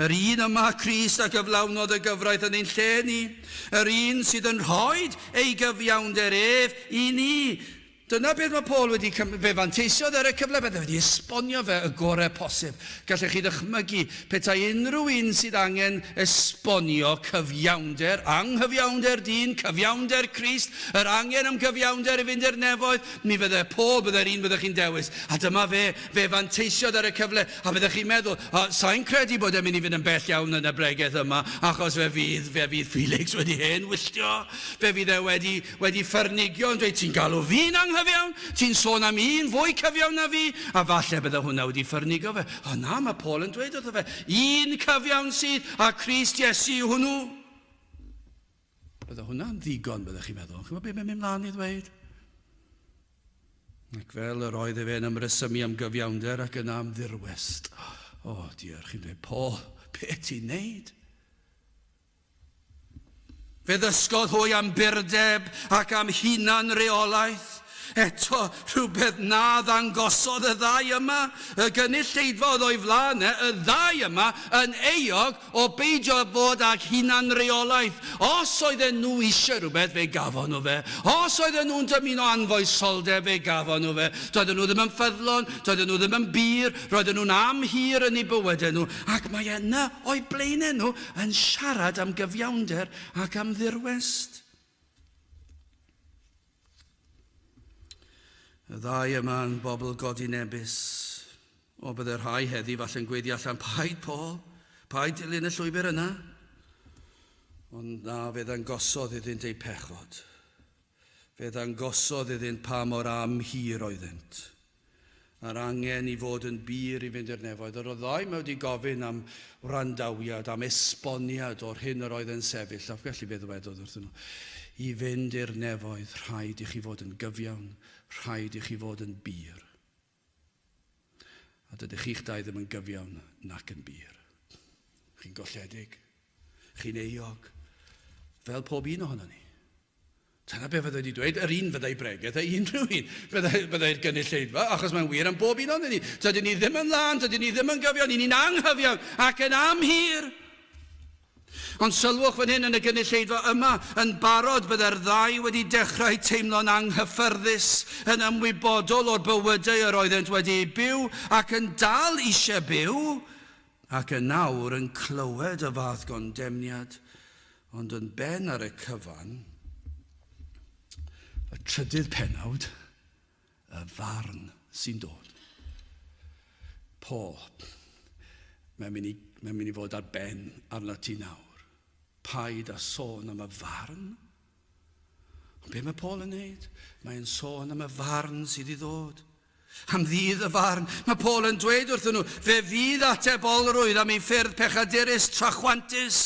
Yr un yma, Crist, a gyflawnodd y gyfraith yn ein lle ni. Yr un sydd yn rhoi ei gyfiawnder ef i ni. Dyna beth mae Paul wedi fe fanteisiodd ar y cyfle, bydde wedi esbonio fe y gorau posib. Gallech chi ddychmygu petai unrhyw un sydd angen esbonio cyfiawnder, anghyfiawnder dyn, cyfiawnder Crist, yr angen am gyfiawnder i fynd i'r nefoedd, mi fydde Paul, bydde'r un byddech chi'n dewis. A dyma fe, fe fanteisiodd ar y cyfle, a byddech chi'n meddwl, o, sai'n credu bod e'n mynd i fynd yn bell iawn yn y bregeth yma, achos fe fydd, fe fydd Felix wedi hen wylltio, fe fydd e wedi wedi ffyrnigio yn dweud, ti'n galw fi'n anghyfiawn? Ti'n sôn am un fwy cyfiawn na fi? A falle bydde hwnna wedi ffyrnigo fe. O na, mae Paul yn dweud wrtho fe, un cyfiawn sydd, a Crist Iesu yw hwnnw. Bydde hwnna'n ddigon, byddech chi'n meddwl. Chi'n gwybod beth mae'n mynd mlaen i ddweud? Ac fel yr oedd efe yn ymresymu am gyfiawnder ac yna am ddirwest. O, oh, diar, chi'n dweud, Paul, be ti'n neud? Fe ddysgodd hwy am burdeb ac am hunan-reolaeth. Eto, rhywbeth na ddangosodd y ddau yma, y gynulleidfa oedd o'i flaen e, y ddau yma yn euog o beidio â bod ag hunan-reolaeth. Os oedden nhw eisiau rhywbeth, fe gafon nhw fe. Os oedden nhw'n dymuno anfoesoldeb, fe gafon nhw fe. Doedden nhw ddim yn ffyddlon, doedden nhw ddim yn bur, roedden nhw'n amhur yn eu bywydau nhw, ac mae yna o'u blaenau nhw yn siarad am gyfiawnder ac am ddirwest. Y ddau yma yn bobl godinebus. O, bydde rhai heddi falle'n gweiddi allan, paid Paul, paid dilyn y llwybr yna. Ond na, fe ddangosodd iddynt eu pechod. Fe ddangosodd iddynt pa mor amhir oeddynt. A'r angen i fod yn bur i fynd i'r nefoedd. Yr oedd ddau mae wedi gofyn am wrandawiad, am esboniad o'r hyn yr oedd e'n sefyll, ac felly fe ddywedodd wrthyn nhw, i fynd i'r nefoedd, rhaid i chi fod yn gyfiawn, rhaid i chi fod yn bur. A dydych chi'ch dau ddim yn gyfiawn nac yn bur. Chi'n golledig, chi'n euog, fel pob un ohono ni. Dyna be fydde wedi dweud, yr un fyddai bregeth e unrhyw un, byddai, byddai'r gynulleidfa, achos mae'n wir am bob un ohonyn ni. Dydyn ni ddim yn lân, dydyn ni ddim yn gyfiawn, ni'n anghyfiawn ac yn amhir. Ond sylwch fan hyn yn y gynulleidfa yma, yn barod byddai'r ddau wedi dechrau teimlo'n anghyffyrddus, yn ymwybodol o'r bywydau yr oeddent wedi eu byw ac yn dal eisiau byw, ac yn awr yn clywed y fath gondemniad. Ond yn ben ar y cyfan, y trydydd pennawd, y farn sy'n dod. Paul, mae'n mynd i, mae'n mynd i fod ar ben arna ti nawr. Paid â sôn am y farn. Ond be mae Paul yn neud? Mae'n sôn am y farn sydd i ddod. Am ddydd y farn, mae Paul yn dweud wrthyn nhw, fe fydd atebolrwydd am eu ffyrdd pechadurus trachwantus.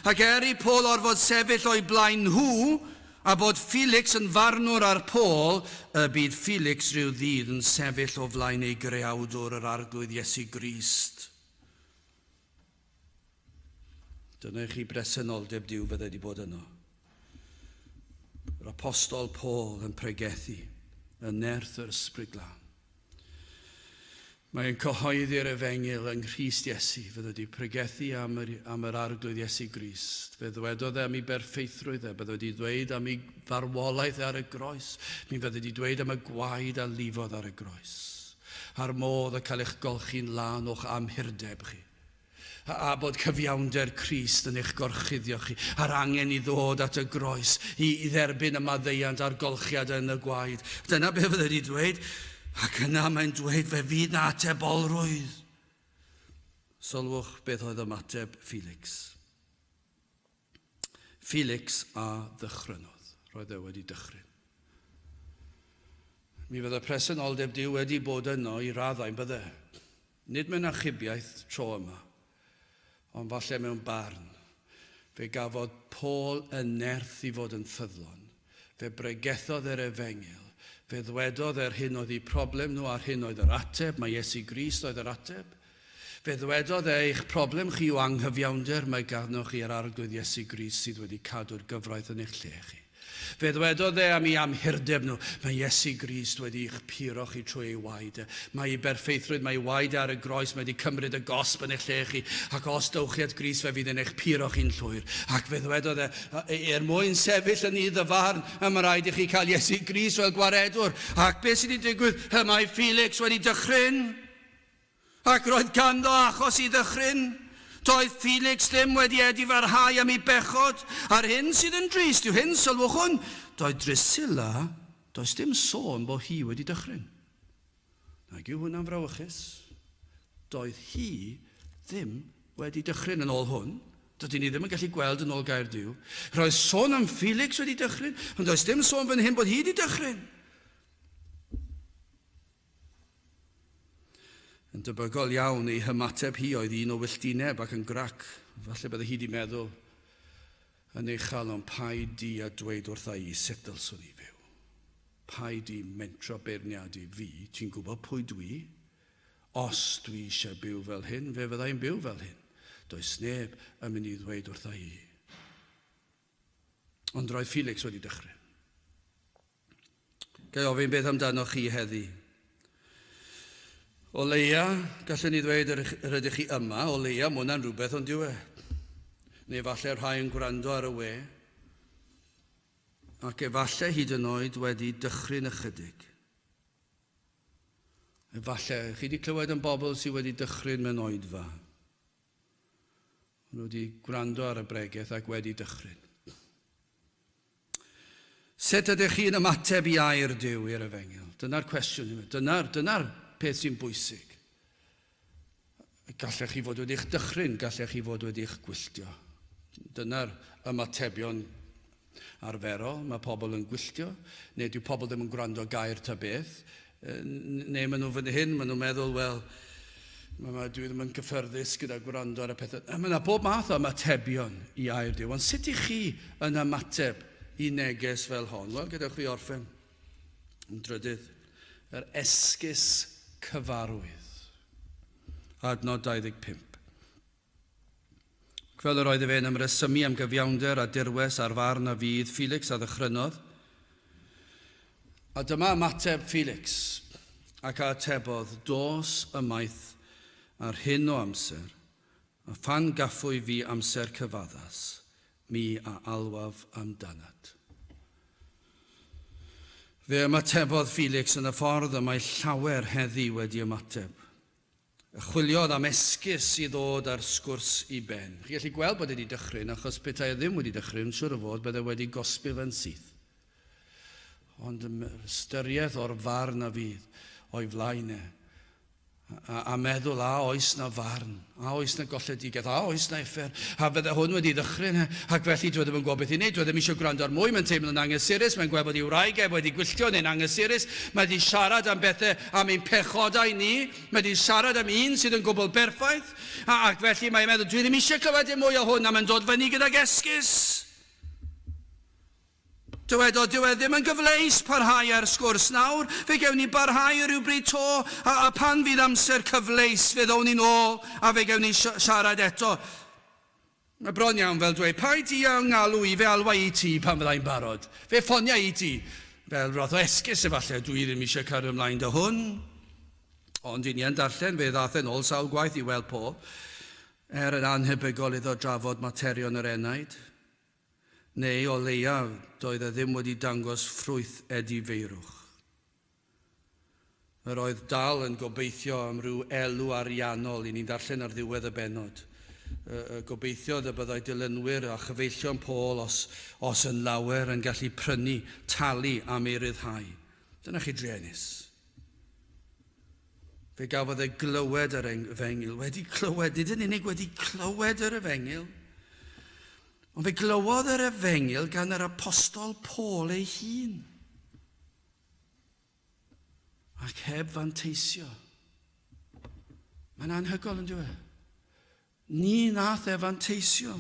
Ac er i Paul orfod sefyll o'u blaen nhw, a bod Felix yn farnwr ar Paul, y bydd Felix rhyw ddydd yn sefyll o flaen ei greawdwr, yr Arglwydd Iesu Grist. Dyna i chi bresenoldeb Duw fydde wedi bod yno. Yr apostol Paul yn pregethu yn nerth yr Ysbryd Glân. Mae'n cyhoeddi'r efengyl yng Nghrist Iesu, fydde wedi pregethu am yr, am yr Arglwydd Iesu Grist. Fe ddwedodd e am ei berffeithrwydd e, bydde wedi dweud am ei farwolaeth e ar y groes, mi fydde wedi dweud am y gwaed a lifodd ar y groes, a'r modd y cael eich golchi'n lân o'ch amhurdeb chi. a bod cyfiawnder Crist yn eich gorchuddio chi, a'r angen i ddod at y groes, i, i dderbyn y maddeuant a'r golchiad yn y gwaed. Dyna be fydde wedi dweud. Ac yna mae'n dweud fe fydd na atebolrwydd. Sylwch beth oedd ymateb Felix. Felix a ddychrynodd. Roedd e wedi dychryn. Mi fydde presenoldeb Duw wedi bod yno i raddau, bydde. Nid mewn achubiaeth tro yma, ond falle mewn barn. Fe gafodd Paul y nerth i fod yn ffyddlon. Fe bregethodd e'r efengyl. Fe ddwedodd e'r hyn oedd eu problem nhw a'r hyn oedd yr ateb, mae Iesu Grist oedd yr ateb. Fe ddwedodd e, eich problem chi yw anghyfiawnder, mae ganddoch chi yr Arglwydd Iesu Grist sydd wedi cadw'r gyfraith yn eich lle chi. Fe ddwedodd e am ei amhurdeb nhw, Mae Iesu Grist wedi i'ch puro chi trwy ei waed e. Mae ei berffeithrwydd, mae ei waed e ar y groes, mae wedi cymryd y gosb yn eich lle chi, ac os dowch chi at Grist fe fydd e'n eich puro chi'n llwyr. Ac fe ddwedodd e, er mwyn sefyll yn nydd y farn, y mae rhaid i chi cael Iesu Grist fel gwaredwr. Ac beth sydd wedi digwydd? Y mae Felix wedi dychryn. Ac roedd ganddo achos i ddychryn. Doedd Felix ddim wedi edifarhau am ei bechod, a'r hyn sydd yn drist yw hyn, sylwch hwn, doedd Drusilla, does dim sôn bod hi wedi dychryn. Nag yw hwnna'n frawychus? Doedd hi ddim wedi dychryn yn ôl hwn. Dydyn ni ddim yn gallu gweld yn ôl gair Duw. Roedd sôn am Felix wedi dychryn, ond does dim sôn fan hyn bod hi wedi dychryn. Yn debygol iawn, ei hymateb hi oedd un o wylltineb ac yn grac. Falle bydde hi wedi meddwl yn ei chalon, paid di a dweud wrtha i sut ddylswn i fyw. Paid di mentro beirniadu fi, ti'n gwybod pwy dwi? Os dwi eisiau byw fel hyn, fe fydda i'n byw fel hyn. Does neb yn mynd i ddweud wrtha i. Ond roedd Felix wedi dechrau. Ga i ofyn beth amdanoch chi heddi? O leia, gallwn ni ddweud yr, yr ydych chi yma, o leia, mae hwnna'n rhywbeth ond dyw e. Neu falle rhai yn gwrando ar y we, ac efallai hyd yn oed wedi dychryn ychydig. Efallai, chi wedi clywed am bobl sydd wedi dychryn mewn oedfa. Maen nhw wedi gwrando ar y bregeth ac wedi dychryn. Sut ydych chi'n ymateb i air Duw i'r efengyl? Dyna'r cwestiwn. Dyna'r dyna peth sy'n bwysig. Gallech chi fod wedi'ch dychryn, gallech chi fod wedi'ch gwylltio. Dyna'r ymatebion arferol. Mae pobl yn gwylltio, neu dyw pobl ddim yn gwrando gair ta beth. Neu maen nhw fan hyn, maen nhw'n meddwl, wel, mae, dwi ddim yn gyffyrddus gyda gwrando ar y pethau. Mae yna bob math o ymatebion i air Duw, ond sut i chi yn ymateb i neges fel hon? Wel, gadewch fi orffen yn drydydd, yr esgus cyfarwydd. Adnod 25. Ac fel yr oedd efe yn ymresymu am gyfiawnder a dirwes a'r farn a fydd, Felix a ddychrynodd. A dyma ymateb Felix, ac a atebodd, Dos ymaith ar hyn o amser, a phan gaffwy fi amser cyfaddas, mi a alwaf amdanat. Fe ymatebodd Felix yn y ffordd y mae llawer heddi wedi ymateb. Chwiliodd am esgus i ddod â'r sgwrs i ben. Chi'n gallu gweld bod e wedi dychryn, achos petai e ddim wedi dychryn, siŵr o fod, bydde wedi gosbi fe'n syth. Ond ystyriaeth o'r farn a fydd o'i flaen e, a, a meddwl a oes na farn, a oes na golledigaeth, a oes na uffern, a fydde hwn wedi ddychryn e, ac felly dwi e ddim yn gwybod beth i wneud, dwi e ddim eisiau gwrando ar mwy, mae'n teimlo'n anghysurus, mae'n gweld bod ei wraig e wedi gwylltio neu'n anghysurus, mae wedi siarad am bethau, am ein pechodau ni, Mae wedi siarad am un sydd yn gwbl berffaith, a, ac felly mae'n meddwl, dwi ddim eisiau clywed dim mwy o hwn, a mae'n dod fyny gydag esgus. Dywedodd, dyw e ddim yn gyfleus parhau â'r sgwrs nawr, fe gewn ni barhau rhywbryd to, a, a pan fydd amser cyfleus, fe ddown ni'n ôl a fe gewn ni siarad eto. Mae bron iawn fel dweud, paid di â ngalw i, fe alwa i ti pan fydda i'n barod. Fe ffonia i ti. Fel roth o esgus efallai, dwi ddim eisiau cario ymlaen 'da hwn. Ond i ni yn darllen, fe ddaeth e'n ôl sawl gwaith i weld Paul, er yn annhebygol iddo drafod materion yr enaid, neu o leiaf doedd e ddim wedi dangos ffrwyth edifeirwch. Yr oedd dal yn gobeithio am ryw elw ariannol, i ni'n darllen ar ddiwedd y bennod. Y gobeithiodd y byddai dilynwyr a chyfeillion Paul, os, os yn lawer, yn gallu prynu, talu am ei ryddhau. Dyna chi druenus. Fe gafodd e glywed yr efengyl, wedi clywed, nid yn unig wedi clywed yr efengyl, ond fe glywodd yr efengyl gan yr apostol Paul ei hun. Ac heb fanteisio. Mae'n anhygoel yn dweud. Ni nath e fanteisio.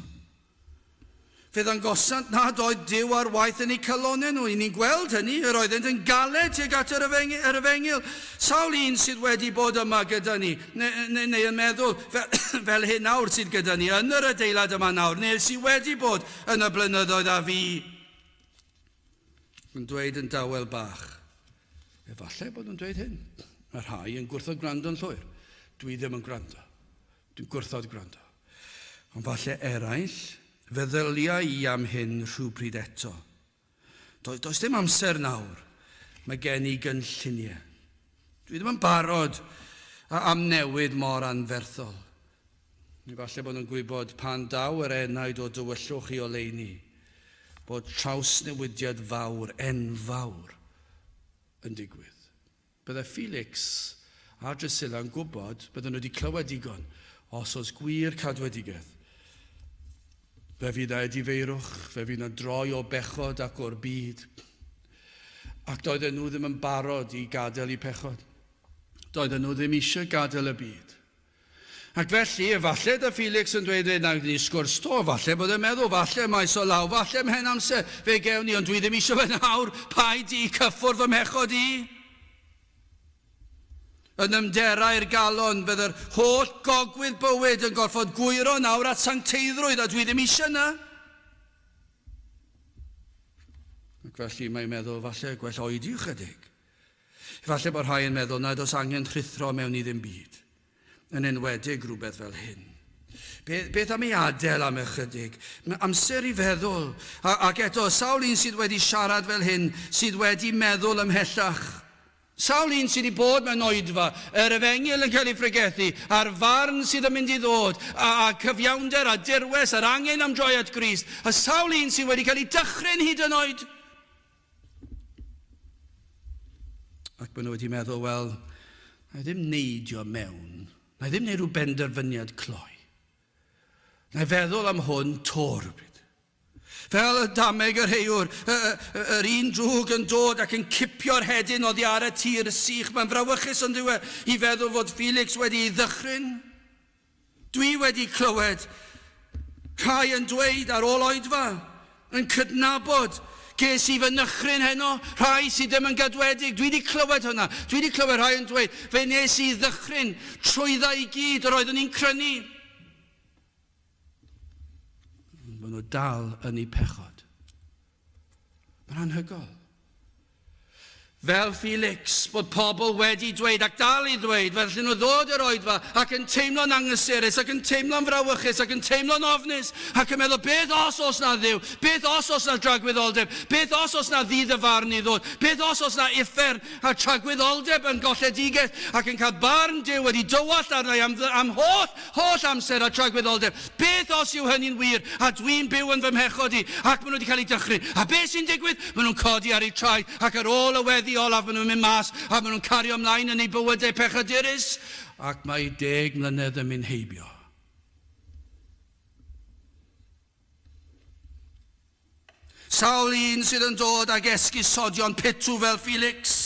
Fe ddangosant nad oedd Duw ar waith yn eu calonau nhw. I ni'n gweld hynny, yr oeddent yn galed tuag at yr efengyl. Yr efengyl. Sawl un sydd wedi bod yma gyda ni, neu, neu, neu yn meddwl fel, fel hyn nawr sydd gyda ni yn yr adeilad yma nawr, neu sydd wedi bod yn y blynyddoedd a fu. Yn dweud yn dawel bach. Efallai bod nhw'n dweud hyn. Mae rhai yn gwrthod gwrando'n llwyr. Dwi ddim yn gwrando. Dwi'n gwrthod gwrando. Ond falle eraill, feddylia i am hyn rhywbryd eto. Does, does dim amser nawr. Mae gen i gynlluniau. Dwi ddim yn barod am newid mor anferthol. Efallai bod nhw'n gwybod pan daw yr enaid o dywyllwch i oleuni, bod trawsnewidiad fawr, enfawr, yn digwydd. Byddai Felix a Drusilla yn gwybod, bydden nhw wedi clywed digon, os oes gwir cadwedigaeth. Fe fydd 'na edifeirwch, fe fydd 'na droi o bechod ac o'r byd. Ac doedden nhw ddim yn barod i gadael eu pechod. Doedden nhw ddim eisiau gadael y byd. Ac felly, efallai da Felix yn dweud, fe wnawn ni sgwrs to, falle bod e'n meddwl, falle maes o law, falle mhen amser, fe gewn ni, ond dwi ddim eisiau fe nawr, paid di cyffwrdd fy mhechod i. Yn ymderau'r galon, bydd yr holl gogwydd bywyd yn gorfod gwyro nawr at sancteiddrwydd, a dwi ddim eisiau na. Ac felly mae'n meddwl, falle gwell oedi ychydig. Efallai bod rhai yn meddwl nad oes angen rhuthro mewn i ddim byd, yn enwedig rhywbeth fel hyn. Beth, beth am ei adael am ychydig? Amser i feddwl. A, ac eto, sawl un sydd wedi siarad fel hyn, sydd wedi meddwl ymhellach. Sawl un sydd wedi bod mewn oedfa, yr efengyl yn cael ei phregethu, a'r farn sydd yn mynd i ddod, a, a cyfiawnder a dirwes a'r angen am droi at Grist, a sawl un sydd wedi cael ei dychryn hyd yn oed. Ac maen nhw wedi meddwl, wel, na i ddim neidio mewn, na i ddim neud rhyw benderfyniad cloi. Na i feddwl am hwn to rhywbryd. Fel y dameg yr heiwr, yr un drwg yn dod ac yn cipio'r hedyn oddi ar y tir sych. Mae'n frawychus ond yw e i feddwl fod Felix wedi ei ddychryn. Dwi wedi clywed rhai yn dweud ar ôl oedfa, yn cydnabod, ges i fy nychryn heno, rhai sydd ddim yn gadwedig, dwi wedi clywed hwnna, dwi wedi clywed rhai yn dweud, fe nes i ddychryn trwydda i gyd yr oeddwn i'n crynu. Maen nhw dal yn eu pechod. Mae'n anhygoel. Fel Felix, bod pobl wedi dweud ac dal i ddweud, fel allan nhw ddod i'r oedfa ac yn teimlo'n anghysurus ac yn teimlo'n frawychus ac yn teimlo'n ofnus ac yn meddwl, beth os oes na Dduw? Beth os oes na dragwyddoldeb? Beth os oes na ddydd y farn i ddod? Beth os oes na uffern a tragwyddoldeb yn golledigaeth ac yn cael barn Duw wedi dywallt arna i am, am holl Holl amser a tragwyddoldeb. Beth os yw hynny'n wir, a dwi'n byw yn fy mhechod i, ac maen nhw wedi cael eu dychryn? A beth sy'n digwydd? Maen nhw'n codi ar eu traed, ac ar ôl y weddi olaf maen nhw'n mynd mas, a maen nhw'n cario ymlaen yn eu bywydau pechadurus, ac mae 10 mlynedd yn mynd heibio. Sawl un sydd yn dod ag esgusodion pitw fel Felix?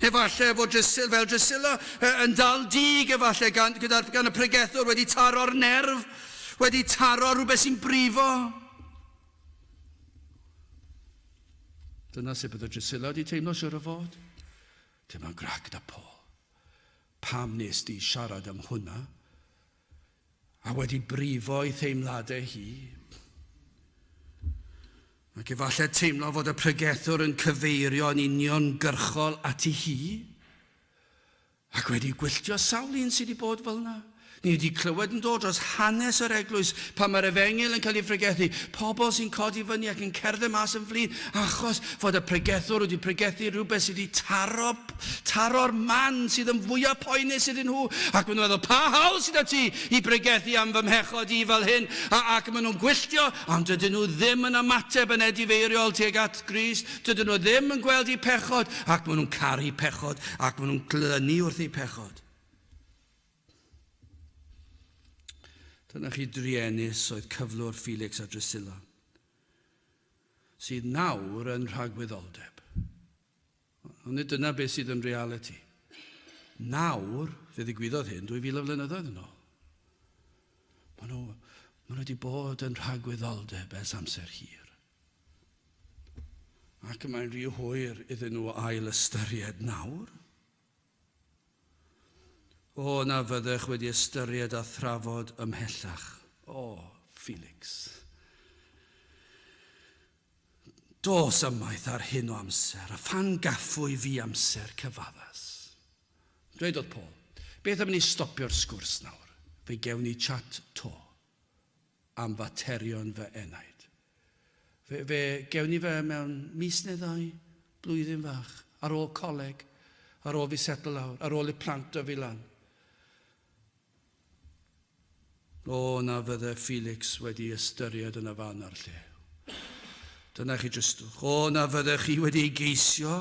Efallai fod Drusilla, fel Drusilla, yn dal dig efallai gan, gyda'r, gan y pregethwr wedi taro'r nerf, wedi taro rhywbeth sy'n brifo. Dyna sut byddai Drusilla wedi teimlo siwr o fod. Dim ond grac da Paul. Pam nes di siarad am hwnna? A wedi brifo ei theimladau hi. Ac efallai teimlo fod y pregethwr yn cyfeirio yn uniongyrchol ati hi. Ac wedi gwylltio sawl un sydd wedi bod fel yna. Ni wedi clywed yn dod dros hanes yr eglwys pan mae'r efengyl yn cael ei phregethu, pobl sy'n codi fyny ac yn cerdded mas yn flin achos fod y pregethwr wedi pregethu rhywbeth sydd wedi taro, taro'r man sydd yn fwyaf poenus iddyn nhw, ac maen nhw'n meddwl, pa hawl sydd â ti i bregethu am fy mhechod i fel hyn? A, ac maen nhw'n gwylltio, ond dydyn nhw ddim yn ymateb yn edifeiriol tuag at Grist, dydyn nhw ddim yn gweld eu pechod, ac maen nhw'n caru pechod, ac maen nhw'n glynu wrth eu pechod. Dyna chi druenus oedd cyflwr Felix a Drusilla, sydd nawr yn rhagwyddoldeb. Ond nid dyna beth sydd yn realiti. Nawr, fe ddigwyddodd hyn 2000 o flynyddoedd yn ôl. Maen nhw, maen nhw wedi bod yn rhagwyddoldeb ers amser hir. Ac mae'n rhy hwyr iddyn nhw ail ystyried nawr. O, na fyddech wedi ystyried a thrafod ymhellach. O, Felix. Dos ymaith ar hyn o amser, a phan gaffwy fi amser cyfaddas. Dwedodd Paul, Beth am i ni stopio'r sgwrs nawr? Fe gewn ni chat 'to am faterion fy enaid. Fe, fe gewn ni fe mewn mis neu ddau, blwyddyn fach, ar ôl coleg, ar ôl fi setlo lawr, ar ôl i'r plant dyfu lan. O, na fydde Felix wedi ystyried yn y fan a'r lle. Dyna chi dristwch. O, na fydde chi wedi ei geisio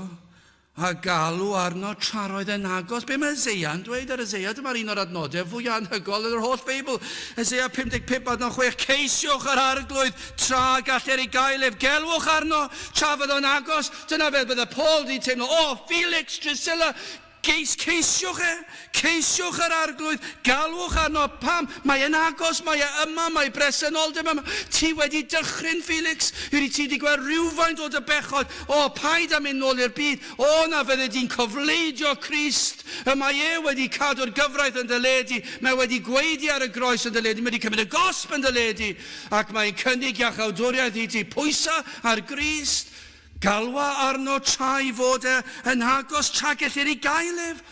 a galw arno tra roedd e'n agos. Be mae Eseia'n dweud ar Eseia? Dyma'r un o'r adnodau fwyaf anhygol yn yr holl Feibl. Eseia 55 adnod 6. Ceisiwch yr arglwydd tra galler ei gael ef. Gelwch arno tra fyddo'n agos. Dyna fel bydde Paul wedi teimlo. O, Felix, Drusilla, Geis, ceisiwch e, ceisiwch yr Arglwydd, galwch arno, pam? Mae e'n agos, mae e yma, mae bresenoldeb yma. Ti wedi dychryn, Felix, ydy ti wedi gweld rhywfaint o dy bechod? O, paid â mynd nôl i'r byd. O, na fydde di'n cofleidio Crist. Y mae e wedi cadw'r gyfraith yn dy le di, mae wedi gwaedu ar y groes yn dy le di, mae wedi cymryd y gosb yn dy le di, ac mae'n cynnig iachawdwriaeth i ti. Pwysa ar Grist. Galwa arno tra ei fod e yn agos, tra gellir ei gael ef.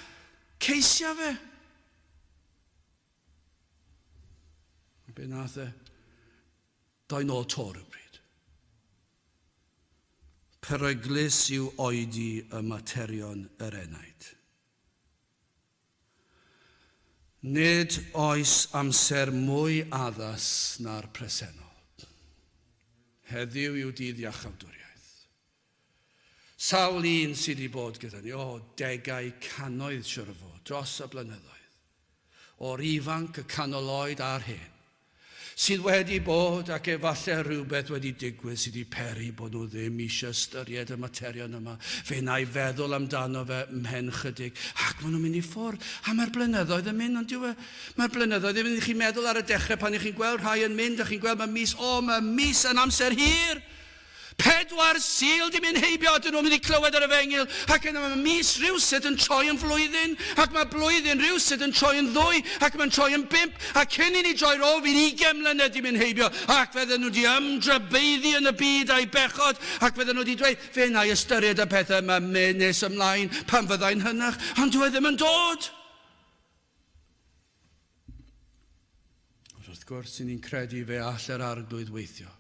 Ceisia fe. A be nath e? Doi nôl to rhywbryd. Peryglus yw oedi y materion yr enaid. Nid oes amser mwy addas na'r presennol. Heddiw yw dydd iachawdwriaeth. Sawl un sydd wedi bod gyda ni, o, degau cannoedd siwr o fod, dros y blynyddoedd, o'r ifanc, y canol oed a'r hen. Sydd wedi bod ac efallai rhywbeth wedi digwydd sydd wedi peri bod nhw ddim eisiau ystyried y materion yma. Fe wna i feddwl amdano fe mhen chydig. Ac maen nhw'n mynd i ffwrdd. A mae'r blynyddoedd yn mynd, ond dyw e? Mae'r blynyddoedd yn mynd. Chi'n meddwl ar y dechrau pan ych chi'n gweld rhai yn mynd a chi'n gweld mae mis, o, mae mis yn amser hir! Pedwar Sul 'di mynd heibio a dyn nhw'n mynd i clywed yr efengyl, ac yna mae mis rhywsut yn troi yn flwyddyn, ac mae blwyddyn rhywsut yn troi yn ddwy, ac mae'n troi yn bump, a cyn i ni droi rownd fydd ugain mlynedd 'di mynd heibio, ac fydden nhw 'di ymdrybeiddi yn y byd a'u bechod, ac fydden nhw 'di dweud, fe wna i ystyried y pethau yma nes ymlaen pan fyddai'n hynach, ond dyw e ddim yn dod. Ond wrth gwrs, i ni'n credu fe all yr Arglwydd weithio.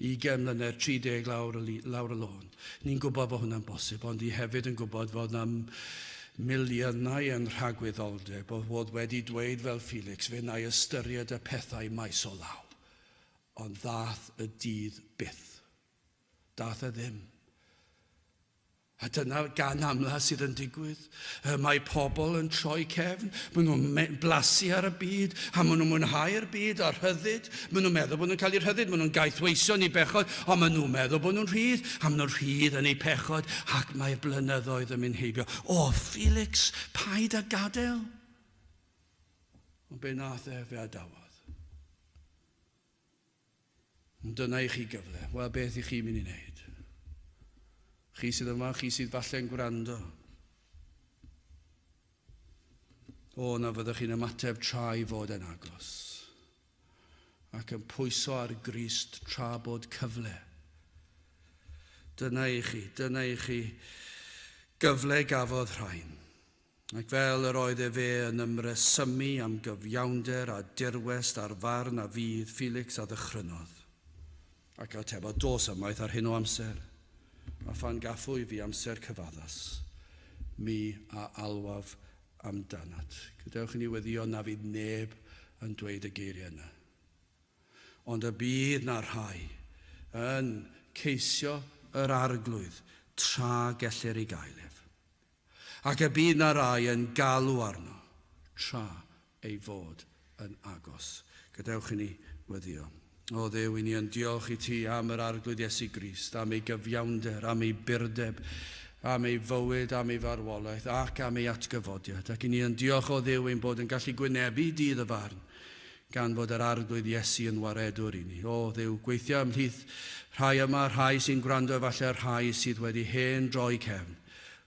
20 mlynedd, 30 lawr y, lawr y lôn. Ni'n gwybod fod hwnna'n bosib, ond i hefyd yn gwybod fod na miliynau yn rhagwyddoldeb o fod wedi dweud fel Felix, fe wna i ystyried y pethau maes o law. Ond ddath y dydd byth. Dath e ddim. A dyna gan amla sydd yn digwydd. Mae pobl yn troi cefn, maen nhw'n blasu ar y byd, a maen nhw'n mwynhau'r byd a'r rhyddid. Maen nhw'n meddwl bod nhw'n cael eu rhyddid, maen nhw'n gaethweision i bechod, ond maen nhw'n meddwl bod nhw'n rhydd, a maen nhw'n rhydd yn eu pechod, ac mae'r blynyddoedd yn mynd heibio. O, Felix, paid â gadael. Ond be nath e, fe adawodd. Ond dyna i chi gyfle. Wel, beth i chi'n mynd i wneud? Chi sydd yma, chi sydd falle'n gwrando. O, na fyddwch chi'n ymateb tra i fod yn agos. Ac yn pwyso ar Grist tra bod cyfle. Dyna i chi, dyna i chi gyfle gafodd rhain. Ac fel yr oedd efe yn ymresymu am gyfiawnder a dirwest a'r farn a fydd, Felix a ddychrynodd, ac atebodd, Dos ymaith ar hyn o amser, a phan gaffwy fi amser cyfaddas, mi a alwaf amdanat. Gadewch i ni weddïo na fydd neb yn dweud y geiriau yna. Ond y bydd na rhai yn ceisio yr Arglwydd tra gellir ei gael ef. Ac y bydd 'na rai yn galw arno tra ei fod yn agos. Gadewch i ni weddïo. O Dduw, i ni yn diolch i ti am yr Arglwydd Iesu Grist, am ei gyfiawnder, am ei burdeb, am ei fywyd, am ei farwolaeth, ac am ei atgyfodiad. Ac i ni yn diolch, o Dduw, ein bod yn gallu gwynebu dydd y farn, gan fod yr Arglwydd Iesu yn waredwr i ni. O Dduw, gweithia ymhlith rhai yma, rhai sy'n gwrando efallai, rhai sydd wedi hen droi cefn.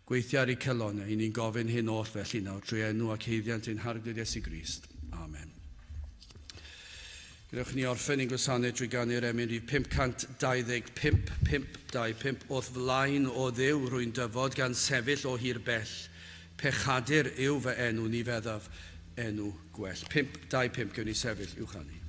Gweithia ar eu calonnau, i ni'n gofyn hyn oll felly nawr, trwy enw ac haeddiant ein Harglwydd Iesu Grist. Amen. Gwnewch ni orffen ein gwasanaeth drwy ganu'r emyn rhif 525, 525, O'th flaen o Dduw rwy'n dyfod gan sefyll o hir bell. Pechadur yw fy enw, ni feddaf enw gwell. 525, gewn ni sefyll i'w chanu.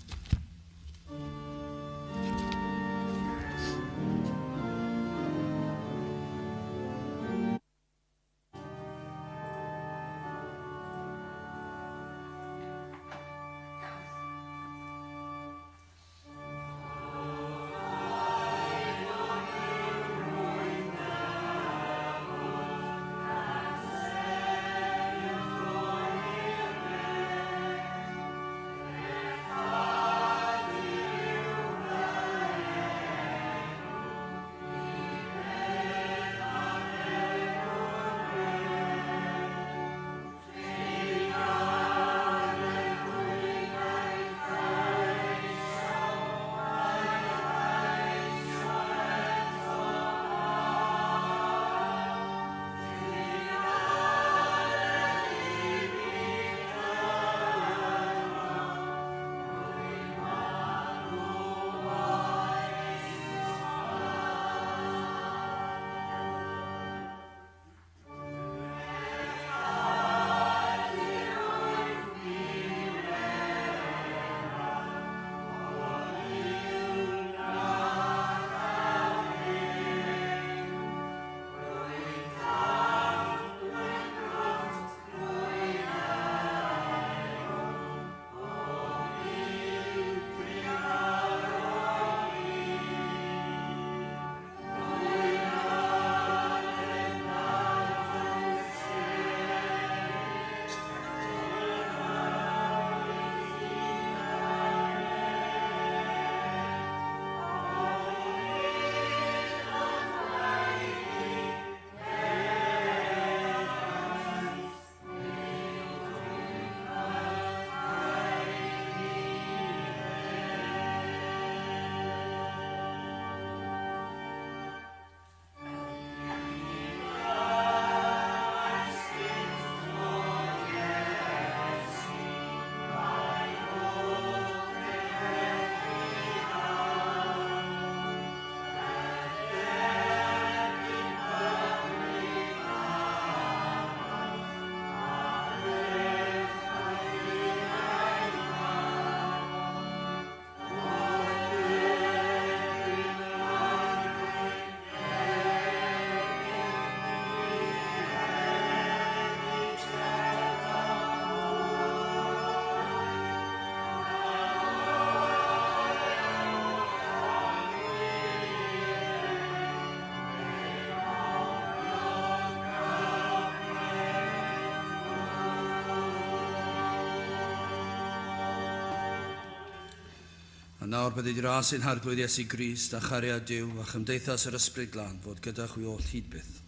A nawr bydded i ras ein Harglwydd Iesu Grist a chariad Duw a chymdeithas yr Ysbryd Glân fod gyda chwi oll hyd byth.